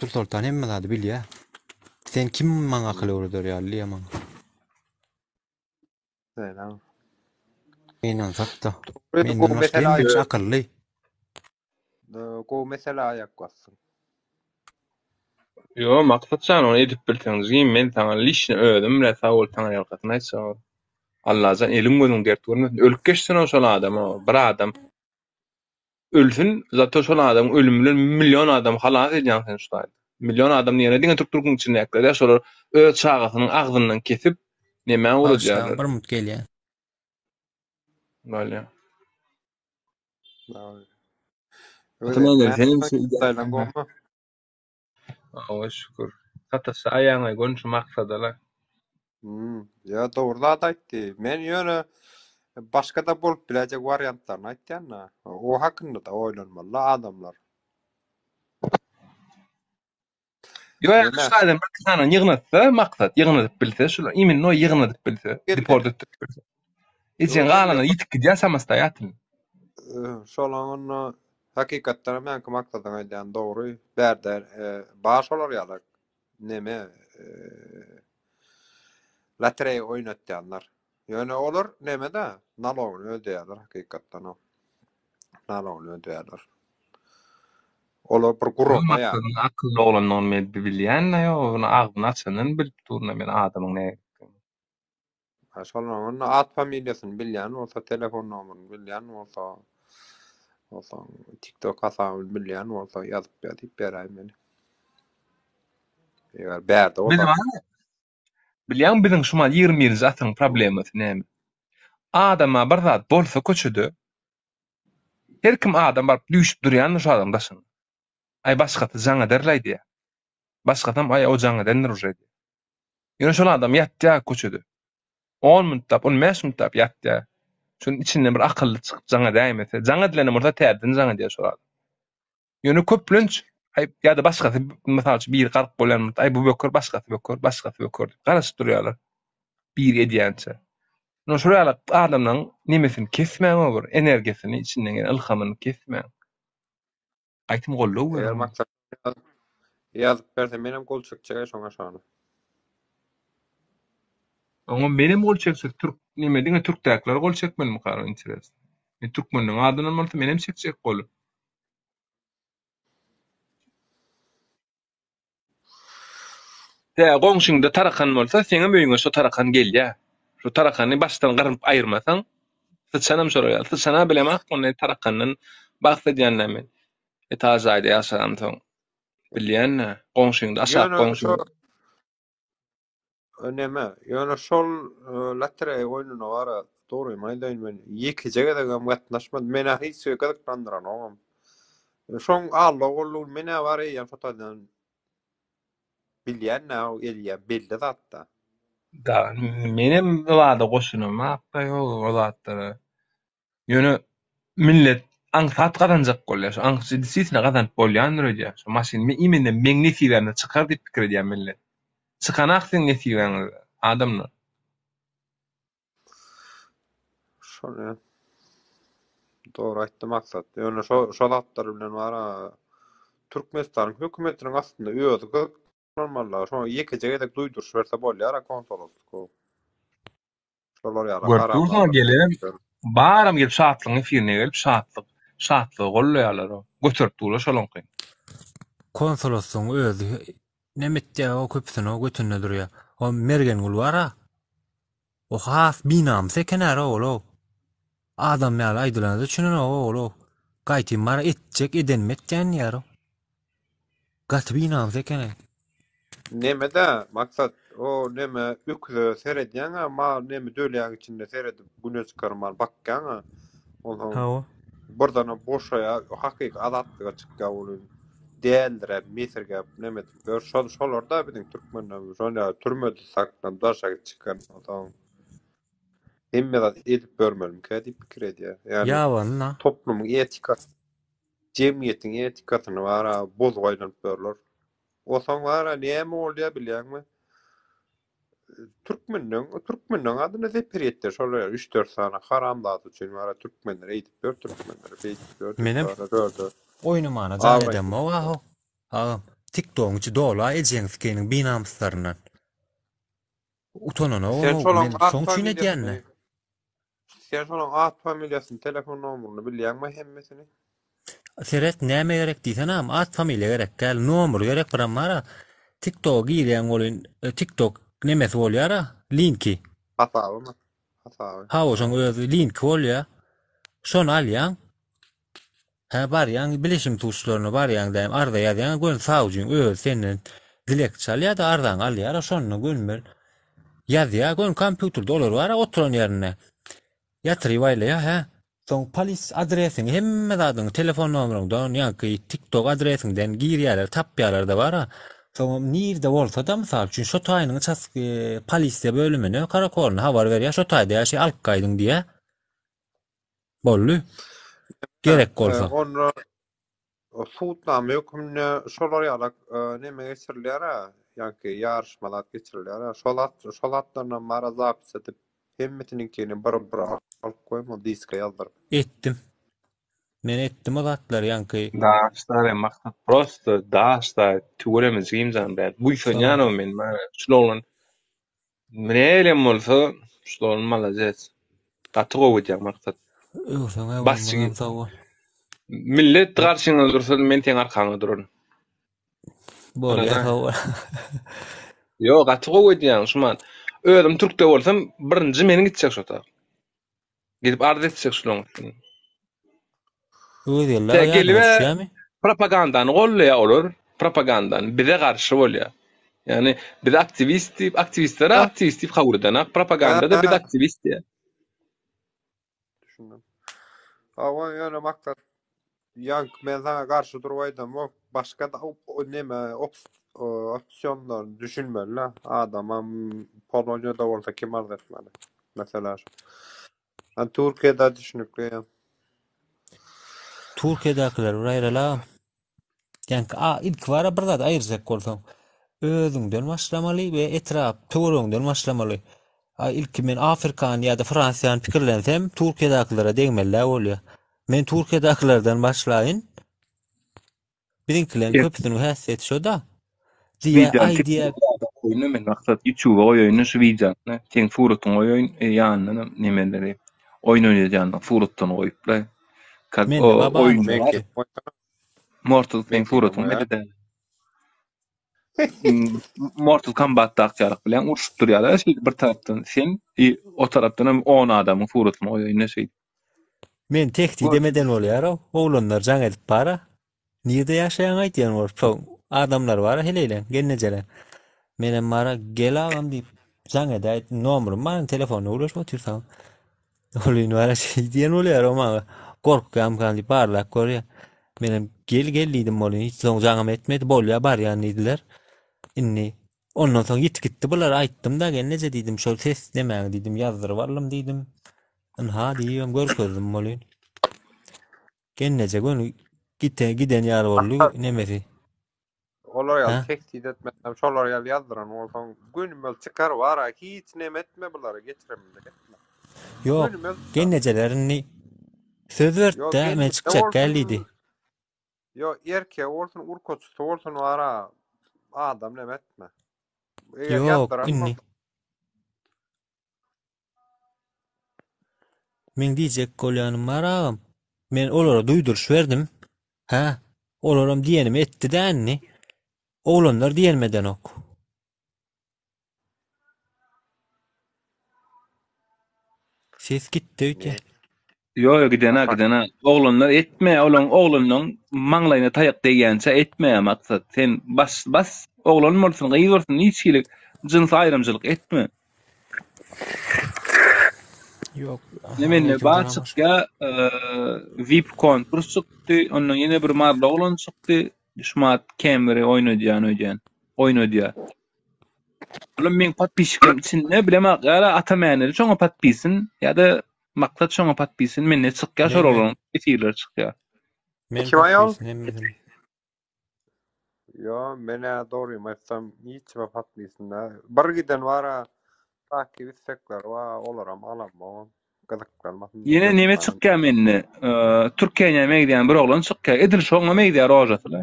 [SPEAKER 4] Dürsoltan hemme zady bilýä. Sen kim maňa akyl öwreder ýaly diýýä maňa.
[SPEAKER 5] Selam.
[SPEAKER 4] Gynansak-da.
[SPEAKER 5] Dogry,
[SPEAKER 4] Menden
[SPEAKER 5] gowy
[SPEAKER 4] başga
[SPEAKER 5] mesele
[SPEAKER 4] hemme kişi
[SPEAKER 5] aýak
[SPEAKER 4] akylly.
[SPEAKER 5] gowy mesele aýak basdyň.
[SPEAKER 1] Ýo Maksat jan ony edip bilseň jigim men saňa liçno özüm bilen sag bol saňa ýalkasyn aýtjak. Allajan eliň gözüň dert görmesin. Ölüp geçsin o şol adam o bir adam. Ölsün zato şol adamyň ölümi bilen million adam halas edýäň sen şu taýda. Million adam diýene diňe türk türküň içindäkiler däl şolar öz çagasynyň agzyndan kesip nämä
[SPEAKER 4] Bagyşlaň
[SPEAKER 1] ugradýarlar.
[SPEAKER 4] bir minut gelýän.
[SPEAKER 1] Bolýa.
[SPEAKER 5] Dogry.
[SPEAKER 1] Ata
[SPEAKER 5] Özi
[SPEAKER 1] näme senem
[SPEAKER 5] näme
[SPEAKER 1] şeýdýäň.
[SPEAKER 5] saýlan gowmy?
[SPEAKER 1] Hawa şükür. Sataşaýaňaý göni şu maksadala.
[SPEAKER 5] Hmm, ýa dogry zat aýtdy. Men ýöne başga-da bolup biläýjek wariantlaryny aýtýan-da. O hakynda-da oýlanmaly adamlar.
[SPEAKER 1] Ýok, ýa şu taýdan bir sany ýygnatsa, maksat ýygnadyp bilse, şular iminno ýygnadyp bilse, deport etdirip bilse. Ejeň galany ýitip gidýär samostoýatelno.
[SPEAKER 5] Şolaň onda hakykatdan hem ýaňky maksadyň aýdýan dogry. Bärde bar şolar ýaly neme lotereýa oýnatýanlar. Ýöne olar neme-de nalogyny ödeýärler hakykatdan hem. Nalogyny ödeýärler. Olar bir gurama ýa.
[SPEAKER 1] Maksadyň akylly oglandygyny men bilýän-de ýok, ony agzyny açandan bilip durun men adamyň nähilidigini.
[SPEAKER 5] Ha şolaryň onda at familiýasyny bilýän bolsa, telefon nomerini bilýän bolsa, bolsa TikTok hasabyny bilýän bolsa ýazyp ber diýip beräý meni. Eger bärde
[SPEAKER 1] Biz
[SPEAKER 5] bolsa.
[SPEAKER 1] bar Bilýäňmi biziň şu mal 21-nji asyryň problemasy näme? Adama bir zat bolsa köçede her kim adam baryp düýşüp durýandyr şu adamyň daşynda. Aý başgasy jaň ederlaý diýýär. Başgasam aý o jaň edendir uje diýýär. Ýöne şol adam ýatýar köçede. On minutdap, on bäş minutdap ýatýar. Şonuň içinden bir akylly çykyp jaň edäýmese, jaň edilenem bolsa täzeden jaň edýär şol adam. Ýöne köplenç aý ýa-da başgasy mysal üçin biri gark bolýan bolsa, aý bu böker, başgasy böker, başgasy böker diýip garaşyp durýarlar. Biri edýänçä. Ýöne şol ýaly adamlaryň nemesini kesmäň o bir energiýasyny, içinden gelen ylhamyny kesmäň. Gaýtym goldaw
[SPEAKER 5] Eger
[SPEAKER 1] beriň.
[SPEAKER 5] maksat ýazyp berse menem gol çekjek şoňa şony.
[SPEAKER 1] Oňa menem gol çekjek türk neme diňe türkdäkiler gol çekmelimikä interes. Men türkmenleň adyndan bolsa menem çekjek goly. Tä goňşyňda tarakan bolsa, seňem öýüňe şo tarakan gelýär. Şo tarakany başdan gyrnyp aýyrmasaň, syçanam şolar ýaly. Syçana bilemok, ony tarakandan bagt edýän-dä men. Etaž jaýda ýaşansoň bilýän-dä, goňşyňda aşak
[SPEAKER 5] Ýöne
[SPEAKER 1] goňşy
[SPEAKER 5] şo Neme, ýöne şol lotereýa oýnuna bara, dogrymy aýdaýyn men ýekeje gezegem gatnaşmadym. Menä hiç şey gyzyklandyranogam. Şoň allag boldugyny menä bar eýýäm şo taýdan bilýän-dä, o elýä belli zat-da.
[SPEAKER 1] Da, menem o zada goşulamok-da ýok o zatlara. Ýöne millet aňsat gazanjak bolýar. Şu aňsat desisine gazanyp bolýandyr öýdýär. Şu maşyn imенно meň nesibämde çykar diýip pikir edýär millet. Çykanak siziň nesibäňizde, adamlar.
[SPEAKER 5] Şony dogry aýtdy Maksat. Ýöne şo şo zatlar bilen bara Türkmenistanyň hökümetiniň aslynda özi gyzyklanmaly. Şoňa ýekeje gezek duýduryş berse bolýar-a konsoloslyk. Şolar ýaly
[SPEAKER 1] Görüp dursuň
[SPEAKER 5] haramzada
[SPEAKER 1] gelenem
[SPEAKER 5] türkmen.
[SPEAKER 1] baram gelip şatlygyň efirine gelip şatlyk şatlygy gollaýarlar o. Göterip durlar şolaňky.
[SPEAKER 4] Konsoloslygyň özi neme etýär o köpüsini o götünde durýar. O Mergengül bar-a. O has binamys eken-ä ol-ow. Adam ýaly aýdylana düşünenok ol-ow. Gaýtym bar etjek edenimi etýän diýýär-ow. Gaty binamys ekeni.
[SPEAKER 5] Neme-dä, Maksat, o neme öküze seredýäň-ä, mal neme dölýäň içinde seredip güne çykarman bakýaň-a. Onsoň
[SPEAKER 4] Hawa.
[SPEAKER 5] birdenem boşaýar, hakyky azatlyga çykýar welin däldiräp, mesirgäp neme edip ýör. Şol şolar-da biziň türkmenlerimiz şol ýaly türmede saklanyp daşary çykan onsoň hemme zat edip ýörmelimikä diýip pikir edýär. Ýagny
[SPEAKER 4] Ýabany-da.
[SPEAKER 5] toplumyň etikasy Jemgyýetiň etikasyny bara bozup aýlanyp ýörler. Osaň bara näme bolýar bilýäňmi? Türkmenden, türkmenden adyna zeper ýetýär. Şol ýer 3-4 sany haramzada üçin bara türkmenler eýdip ýör, türkmenler beýdip ýör diýip
[SPEAKER 4] Menem
[SPEAKER 5] bara dörde.
[SPEAKER 4] oýnamana jan
[SPEAKER 5] Abraý.
[SPEAKER 4] edemok aho. Agam, TikTogyň içi doly-a ejeň sikeýiniň binamyslaryndan. Utananogam
[SPEAKER 5] Sen
[SPEAKER 4] o,
[SPEAKER 5] şolaň
[SPEAKER 4] men
[SPEAKER 5] at
[SPEAKER 4] şoň üçin edýän-dä.
[SPEAKER 5] familiýasyny, sen şolaň at familiýasyny, telefon nomeryny bilýäňmi hemmesini?
[SPEAKER 4] Seret näme gerek diýsene agam, at familiýa gerek däl, nomer gerek biram bara. TikToga girýäň welin, TikTok nemesi bolýar-a, linki.
[SPEAKER 5] Hasabymy? Hasaby.
[SPEAKER 4] Hawa şoň özi linki bolýar. Şony alýaň. Hä barýaň bilişim tuşlaryna barýaň däm arza ýazýaň göni sawjyň özi senden dilekçe alýada arzaňy alýara şonda gönümel ýazýa göni kompýuterde olar bara oturan ýerinde ýatyryp aýlaýa hä soň polis adresiňi hemme zadyňy telefon nomeryňdan ýaňky tiktok adresiňden girýäler tapýalarda bara. Soňam nirde bolsa-da, mysal üçin, şo taýynyň ças polisiýa bölümine, karakolyna habar berýär, şo taýda ýaşaýar, alyp gaýdyň diýýär. Boldy. Gerek bolsa.
[SPEAKER 5] Onda sudnama hökmünde şolar ýalak neme geçirilýär-ä, ýaňky ýaryşma zat geçirilýär-ä, şol zat, şol zatlarynam bara zapis edip, hemmesiniňkini bir-bir alyp goýma, diska ýazdyryp.
[SPEAKER 4] Etdim. Men etdim o zatlary ýaňky.
[SPEAKER 1] Daşlar hem maksat prosto daşda tüweleme jigimjan bäri buýsanýanam men mana şul oglan nähilem bolsa şul oglan malades gaty gowy edýär maksat.
[SPEAKER 4] Öwseňe
[SPEAKER 1] Basçy
[SPEAKER 4] bolmazam sag bol.
[SPEAKER 1] Millet garşyňa dursa men seň arkaňda duraryn.
[SPEAKER 4] Bolýa sag bol.
[SPEAKER 1] Ýok gaty gowy edýäň şuman. Özüm türkde bolsam birinji men gitjek şo ta. Gidip arz etjek şulaň üstüne.
[SPEAKER 4] Öwezgeldi aga ýadyňa
[SPEAKER 1] Gelip
[SPEAKER 4] düşýärmi?
[SPEAKER 1] propagandany gollaýar olar, propagandany bize garşy bolýar. Ýagny biz aktiwist diýip, aktiwistlere aktiwist diýip kabul edenak, propaganda-da biz aktiwist diýýär.
[SPEAKER 5] Düşündim. Hawa, ýöne maksat Ýaňky men saňa garşy durup aýdamok, başga-da neme opsionlaryny düşünmeli-dä. Adamam Poloniýada bolsa kim arz etmeli? Meselä şu. A Türkiýede düşünikli.
[SPEAKER 4] Türkiýedäkiler bir aýralam. Ýaňky a ilki bara bir zat aýyrjak bolsaň, özüňden başlamaly we etrap, töweregiňden başlamaly. A ilki men Afrikany ýa-da Fransiýany pikirlensem, Türkiýedäkilere degmeli-dä bolýar. Men Türkiýedäkilerden başlaýyn. Biziňkileriň köpüsiniň häsiýeti şo-da. Diýýä, aý diýýä.
[SPEAKER 1] Goýna men maksat YouTube-a goýaýyn şu wideony. Seň suratyňy goýaýyn, e, ýanyndan nemeleri oýun oýnadýanyň suratdan goýupla. Kak
[SPEAKER 4] Mende
[SPEAKER 1] o
[SPEAKER 4] babanyň
[SPEAKER 1] oýun
[SPEAKER 4] suraty.
[SPEAKER 1] Mortal seň suratyň mende däl. Mortal Kombatdaky ýalyk bilen urşup durýarlar şeýdip bir tarapdan sen, i o tarapdan hem 10 adamyň suratyny goýaýyn şeýdip.
[SPEAKER 4] Men tehdidem eden bolýar-ow. Oglanlar jaň edip bar-a. Nirde ýaşaýaň aýdýan bolup şo adamlar bar-a heleýleň, gelnejeler. Menem bar-a gel agam diýip jaň edäýdim. Nomerym bar indi telefonda gürleşip otyrsaň. Ol indi bar-a şeý diýen bolýar-ow maňa. Gorkýamkam diýip barlap görýär. Menem gel gel diýdim ol hiç soň jaňam etmedi. Bolýa barýan diýdiler. Indi ondan soň ýitip gitdi bular aýtdym-da gelneje diýdim şol ses nemäňi diýdim ýazdyryp aldym diýdim. Ynha diýibem görkezdim welin. Gelneje göni gite giden ýaly boldy nemesi.
[SPEAKER 5] Olar ýaly
[SPEAKER 4] Hä?
[SPEAKER 5] tehdit etmesem, şolar ýaly ýazdyran bolsaň, gönümel çykar bara, hiç neme etme bulara, geçiremlik etme.
[SPEAKER 4] Ýok,
[SPEAKER 5] Gönümel çykar.
[SPEAKER 4] gelnejeler indi söz
[SPEAKER 5] Ýok,
[SPEAKER 4] berdi-dä, men
[SPEAKER 5] gelneje
[SPEAKER 4] çykjak däl diýdi.
[SPEAKER 5] bolsun, ýok, erkegi bolsun, urkaçysy bolsun bara, adam neme etme. Eger
[SPEAKER 4] Ýok,
[SPEAKER 5] ýazdyran
[SPEAKER 4] indi.
[SPEAKER 5] bolsa.
[SPEAKER 4] Meň diýjek bolýanym bar agam. Men olara duýduryş berdim. Hä, olaram diýenimi etdi-dä indi. Oglanlar diýenimi edenok. Ses gitdi öýtýän.
[SPEAKER 1] Ýo ýo gidena gidena. Oglanlar etme olaň oglanlaň maňlaýyna taýak degýänçä etme maksat. Sen bas bas oglan bolsun gyz bolsun hiç hili jynsy aýrymçylyk etme.
[SPEAKER 4] Ýok.
[SPEAKER 1] Ne mende bar çykýa VIP konkurs çykdy ondan ýene bir maryly oglan çykdy şumat kemri oýnadýan öýdýän oýnadýa. Olam meň podpisçiklerim içinde bilemok ýa-da Ata Mäneli şoňa podpisin ýa-da Maksat şoňa podpisin mende çykýar şol
[SPEAKER 4] Men men.
[SPEAKER 1] oglan efirleri çykýar.
[SPEAKER 4] Men
[SPEAKER 5] Kim aýol?
[SPEAKER 4] podpisin hemmesine.
[SPEAKER 5] Ýo, men-ä dogrymy aýtsam hiç kime podpisin däl. Bir giden bar-a takip istekleri bar, olaram alamok. Gyzyklanmasyn
[SPEAKER 1] Ýene neme
[SPEAKER 5] hökman.
[SPEAKER 1] çykýar mende? Türkiýä meňzeýän bir oglan çykýar. Edil şoňa meňzeýär rožasy-la.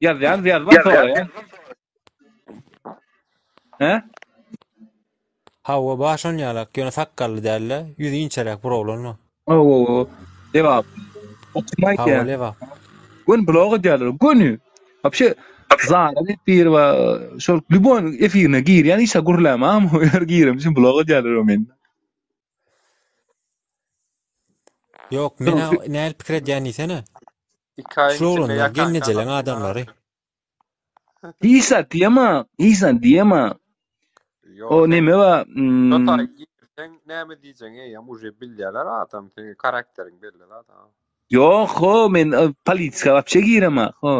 [SPEAKER 1] Ýazýan, ýazman soraýan. Hä?
[SPEAKER 4] Hawa, bar şon ýalak, ýöne sakgally däl-de, ýüzi inçeräk bir oglan bar.
[SPEAKER 1] Hawa, Lebap. O kim
[SPEAKER 4] Hawa,
[SPEAKER 1] aýdýar?
[SPEAKER 4] Lebap.
[SPEAKER 1] Göni blog edýärler, göni. Wapşe Zara diýip biri bar, şol lýuboý efirine girýän, hiç zat gürlämem, o ýer girem üçin blog edýärler o meni.
[SPEAKER 4] Ýok, men nähili pikir edýän diýsene.
[SPEAKER 5] Iki aýyň
[SPEAKER 4] Şu
[SPEAKER 5] içinde
[SPEAKER 4] oglanlar
[SPEAKER 5] ýakan
[SPEAKER 4] gelnejeleň adamlary.
[SPEAKER 1] Hiç zat diýemok, hiç zat diýemok.
[SPEAKER 5] Ýok,
[SPEAKER 1] O
[SPEAKER 5] sen
[SPEAKER 1] neme bar,
[SPEAKER 5] şo
[SPEAKER 1] hmm,
[SPEAKER 5] taý girseň näme diýjegiňi eýýäm uje bilýärler adam, seň karakteriň belli zat.
[SPEAKER 1] Ýok, ho, men e, politika wapşe giremok, ho.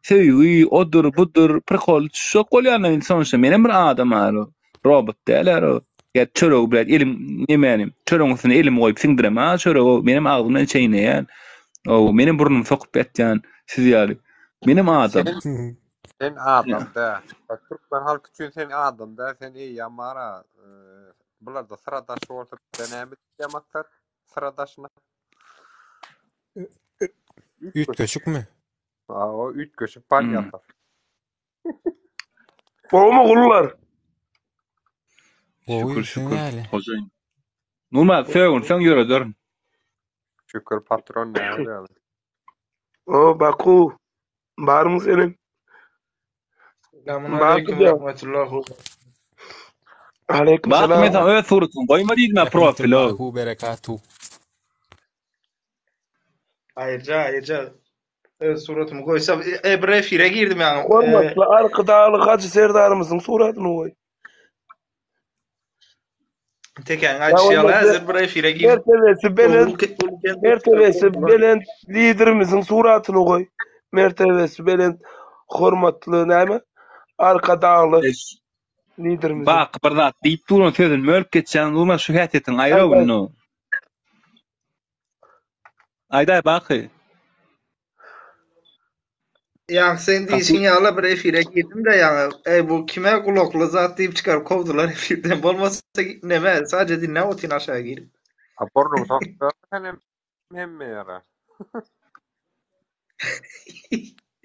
[SPEAKER 1] Söýgi, odur, budur, prikol düşjek bolýan indi sonuçta menem bir adam aro. Robot däl aro. Ýa çöregi bilen elim nemäni, çöregiň üstüne elimi goýup siňdirem ha çöregi, menem agzym bilen çeýneýän. O, menem burnumy sokup ýatýan siz ýaly. Menem adam.
[SPEAKER 5] Sen sen adam däl. Bak türkmen halky üçin sen adam däl, sen eýýäm bar-a, bularda syra daşy bolsa bizde näme diýýär maksat? Syra daşyna.
[SPEAKER 4] Üýtgeşikmi?
[SPEAKER 5] Hawa, üýtgeşik barýarlar.
[SPEAKER 6] Gowmy gullar?
[SPEAKER 4] Gowy,
[SPEAKER 1] Şükür,
[SPEAKER 4] sen
[SPEAKER 1] şükür.
[SPEAKER 4] näle?
[SPEAKER 1] Hojaýyn. Nurmyrat sögünseň ýörederin.
[SPEAKER 5] Şükür patron näme ýaly.
[SPEAKER 6] O Baku. Barmy senin?
[SPEAKER 7] Selamun aleyküm
[SPEAKER 6] Bakuda.
[SPEAKER 7] rahmetullah.
[SPEAKER 6] Aleyküm
[SPEAKER 1] Bak men
[SPEAKER 6] selam.
[SPEAKER 1] sana öz suratyňy goýma diýdim ha profile.
[SPEAKER 4] Rahmetullahi berekatuh.
[SPEAKER 7] Ayrıca ayrıca öz suratymy goýsam e, bir efire girdim ýaňy. E,
[SPEAKER 6] Hormatly Arkadagly Hajy Serdarymyzyň suratyny goý.
[SPEAKER 7] Tekäň
[SPEAKER 6] Ýa
[SPEAKER 7] aýdyşy ýaly
[SPEAKER 6] bolmasa
[SPEAKER 7] häzir bir efire girdim.
[SPEAKER 6] mertebesi belent
[SPEAKER 7] Uly
[SPEAKER 6] mertebesi belent liderimiziň suratyny goý. Mertebesi belent hormatly näme? Arkadagly
[SPEAKER 1] Eş,
[SPEAKER 6] liderimiziň.
[SPEAKER 1] Bak bir zat diýip duran sözüni bölüp geçýän Nurmyrat şu häsiýetiňi aýra
[SPEAKER 6] Aýt aýt.
[SPEAKER 1] indi. Aýdaý Baky.
[SPEAKER 7] Ýaňy sen
[SPEAKER 1] Gaty
[SPEAKER 7] diýşiň ýaly bir efire girdim-de ýaňy, eý bu kime gulakly zat diýip çykaryp kowdular efirden. Bolmasa neme, sadece diňläp otyryn aşaga girip.
[SPEAKER 5] A burnuňy sokup ýörme sen hem hemme ýere.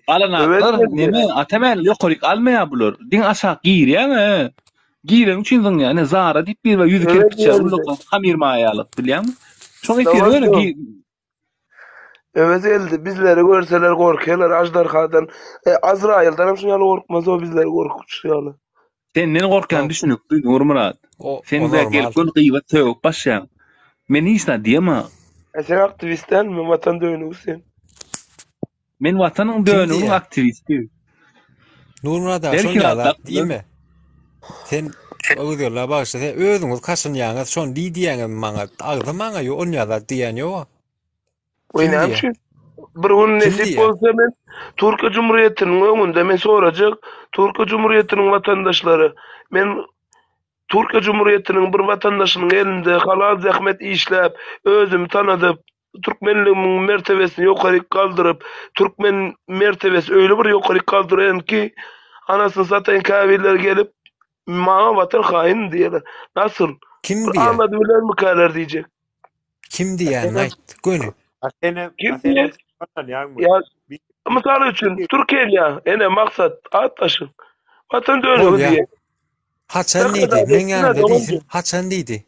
[SPEAKER 1] Galanaklar
[SPEAKER 6] Öwez geldi.
[SPEAKER 1] neme Atamäl ýokaryk almaýar bular. Diňe aşak girýäň he. Gireni üçin zyňýar. Ine Zara diýip bir bar ýüzi
[SPEAKER 6] Öwez
[SPEAKER 1] kerpiç ýaly
[SPEAKER 6] geldi.
[SPEAKER 1] ullakan hamyr maýalyk bilýäňmi? Şoň efiri ýöne
[SPEAKER 6] Doganjygym.
[SPEAKER 1] gi
[SPEAKER 6] Öwez geldi. Bizleri görseler gorkarlar aždarhadan. E, Azraýyldan hem şuň ýaly gorkmaz o bizleri gorkuşy ýaly.
[SPEAKER 1] Senden gorkýan
[SPEAKER 4] O,
[SPEAKER 1] düşünikli Nurmyrat.
[SPEAKER 4] o,
[SPEAKER 1] Sen
[SPEAKER 4] o
[SPEAKER 1] bä
[SPEAKER 4] normal.
[SPEAKER 1] gelip göni gyýbat sögüp başlaýaň. Men hiç zat diýemok.
[SPEAKER 6] E sen aktiwist dälmi? Watan dönügi sen.
[SPEAKER 1] Men watanyň
[SPEAKER 4] Kim
[SPEAKER 1] dönüginiň
[SPEAKER 4] diýýär?
[SPEAKER 1] aktiwisti.
[SPEAKER 4] Nurmyrat aga şon
[SPEAKER 1] Belki
[SPEAKER 4] ýaly zat
[SPEAKER 1] atlar
[SPEAKER 4] diýme. Sen Öwezgeldi bagyşla sen özüňiz kaşynýaňyz şony diý diýýäňiz maňa. Agzy maňa ýok on ýaly zat diýýän ýok.
[SPEAKER 6] Oý
[SPEAKER 4] Kim
[SPEAKER 6] näme
[SPEAKER 4] diýýär?
[SPEAKER 6] üçin? Bir gün
[SPEAKER 4] Kim
[SPEAKER 6] nesip
[SPEAKER 4] diýýär?
[SPEAKER 6] bolsa men Türkiýe Cumhuriyetiniň öňünde men sorajak Türkiýe Cumhuriyetiniň watandaşlary men Türkiýe Cumhuriyetiniň bir watandaşynyň elinde halal zähmet işläp özümi tanadyp Türkmenligimiň mertebesini ýokaryk galdyryp, türkmen mertebesi öýle bir ýokaryk galdyraýyn ki, anasyny sataýyn käbirleri gelip, maňa watan haýyny diýerler. Nasyl?
[SPEAKER 4] Kim
[SPEAKER 6] Bir
[SPEAKER 4] diýýär?
[SPEAKER 6] aňladybilermikäler diýjek.
[SPEAKER 4] Kim diýýänini aýt, göni.
[SPEAKER 5] A senem,
[SPEAKER 6] Kim
[SPEAKER 5] a senem
[SPEAKER 6] diýer?
[SPEAKER 5] ynanýaňmy?
[SPEAKER 6] Ýa
[SPEAKER 5] Bir
[SPEAKER 6] mysal üçin, Türkiýe ene maksat at daşyň. Watan dönügi
[SPEAKER 4] Bolýa.
[SPEAKER 6] diýer.
[SPEAKER 4] Haçan diýdi?
[SPEAKER 6] Berkarar
[SPEAKER 4] Meň
[SPEAKER 6] etsin-ä
[SPEAKER 4] ýanymda diýsin.
[SPEAKER 6] doganjyk.
[SPEAKER 4] Haçan diýdi?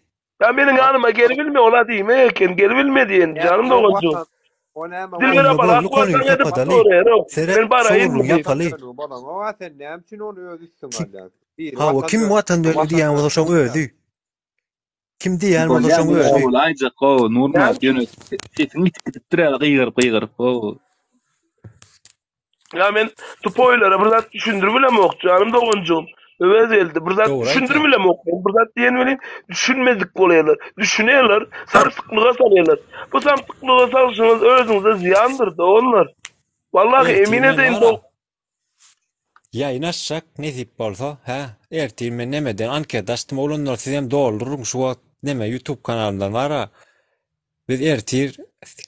[SPEAKER 6] Ya meniň ýanyma gelibilme ola diýme eken, gelibilme diýen janym
[SPEAKER 5] Näme
[SPEAKER 6] doganjygym.
[SPEAKER 5] watan? O näme
[SPEAKER 6] Dilber
[SPEAKER 4] Onda
[SPEAKER 6] abal
[SPEAKER 4] boldy
[SPEAKER 6] ak
[SPEAKER 4] konuýy
[SPEAKER 6] watan edip
[SPEAKER 4] kapadaly.
[SPEAKER 6] soraýar o.
[SPEAKER 4] Seret
[SPEAKER 6] Men
[SPEAKER 4] şu
[SPEAKER 6] baraýyn
[SPEAKER 4] gürrüňi
[SPEAKER 6] diýip.
[SPEAKER 4] ýapaly.
[SPEAKER 5] dönügi bolan? Sen näme üçin ony öz üstüňe
[SPEAKER 4] Kim
[SPEAKER 5] alýaň? Biri
[SPEAKER 4] Hawa
[SPEAKER 5] watan
[SPEAKER 4] kim
[SPEAKER 5] dönügi,
[SPEAKER 4] watan dönügi
[SPEAKER 5] watan
[SPEAKER 4] diýýän bolsa
[SPEAKER 5] dönügi
[SPEAKER 4] şoň
[SPEAKER 5] diýýär.
[SPEAKER 4] özi. Kim diýýän bolsa
[SPEAKER 1] Bolýa
[SPEAKER 4] şoň
[SPEAKER 1] men
[SPEAKER 4] özi.
[SPEAKER 1] bolaýjak gowy
[SPEAKER 6] Näme
[SPEAKER 1] Nurmyrat
[SPEAKER 6] üçin?
[SPEAKER 1] ýöne sesiň ýitip gidipdir ýaly gygyryp gygyryp gowy.
[SPEAKER 6] Ya men tupoýlara bir zat düşündirip bilemok janym doganjygym. Öwez geldi. Bir zat
[SPEAKER 4] Dogry
[SPEAKER 6] düşündirip
[SPEAKER 4] aýtýaň.
[SPEAKER 6] bilemok. Men bir zat diýen welin düşünmedik bolýarlar. Düşünýärler, samsyklyga salýarlar. Bu samsyklyga salşyňyz özüňize zyýandyr doganlar. Wallahi
[SPEAKER 4] Ertir
[SPEAKER 6] emin
[SPEAKER 4] men
[SPEAKER 6] edeýin
[SPEAKER 4] bara
[SPEAKER 6] dog
[SPEAKER 4] ýaýyn açjak nesip bolsa, hä? Ertir men nemeden anketa açdym oglanlar sizem dolduryň şu wagt neme YouTube kanalymdan bara. Biz ertir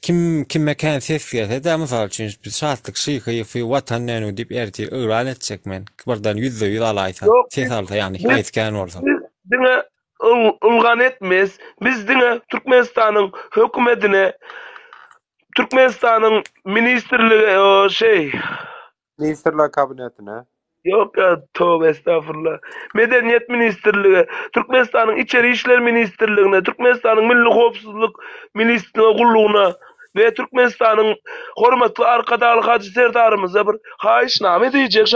[SPEAKER 4] kim kime kän ses gelse-de, mysal üçin, biz Şatlyk Şyhyýewi Watan dönügi diýip ertir yglan etjek men. Birden 100% alaýsa,
[SPEAKER 6] Ýok,
[SPEAKER 4] ses
[SPEAKER 6] biz
[SPEAKER 4] alsa, ýagny
[SPEAKER 6] biz
[SPEAKER 4] haýsy kän bolsa.
[SPEAKER 6] biz diňe ylgan etmes. Biz diňe Türkmenistanyň hökümetine, Türkmenistanyň ministrlige şeý
[SPEAKER 5] Ministrler kabinetine.
[SPEAKER 6] Ýok ýa toba estagfurullah. Medeniýet ministrlige, Türkmenistanyň Içeri işler ministrligine, Türkmenistanyň Milli howpsuzlyk ministrlige gullugyna we Türkmenistanyň hormatly Arkadagly Hajy Serdarymyza bir haýyşnama edäýjek.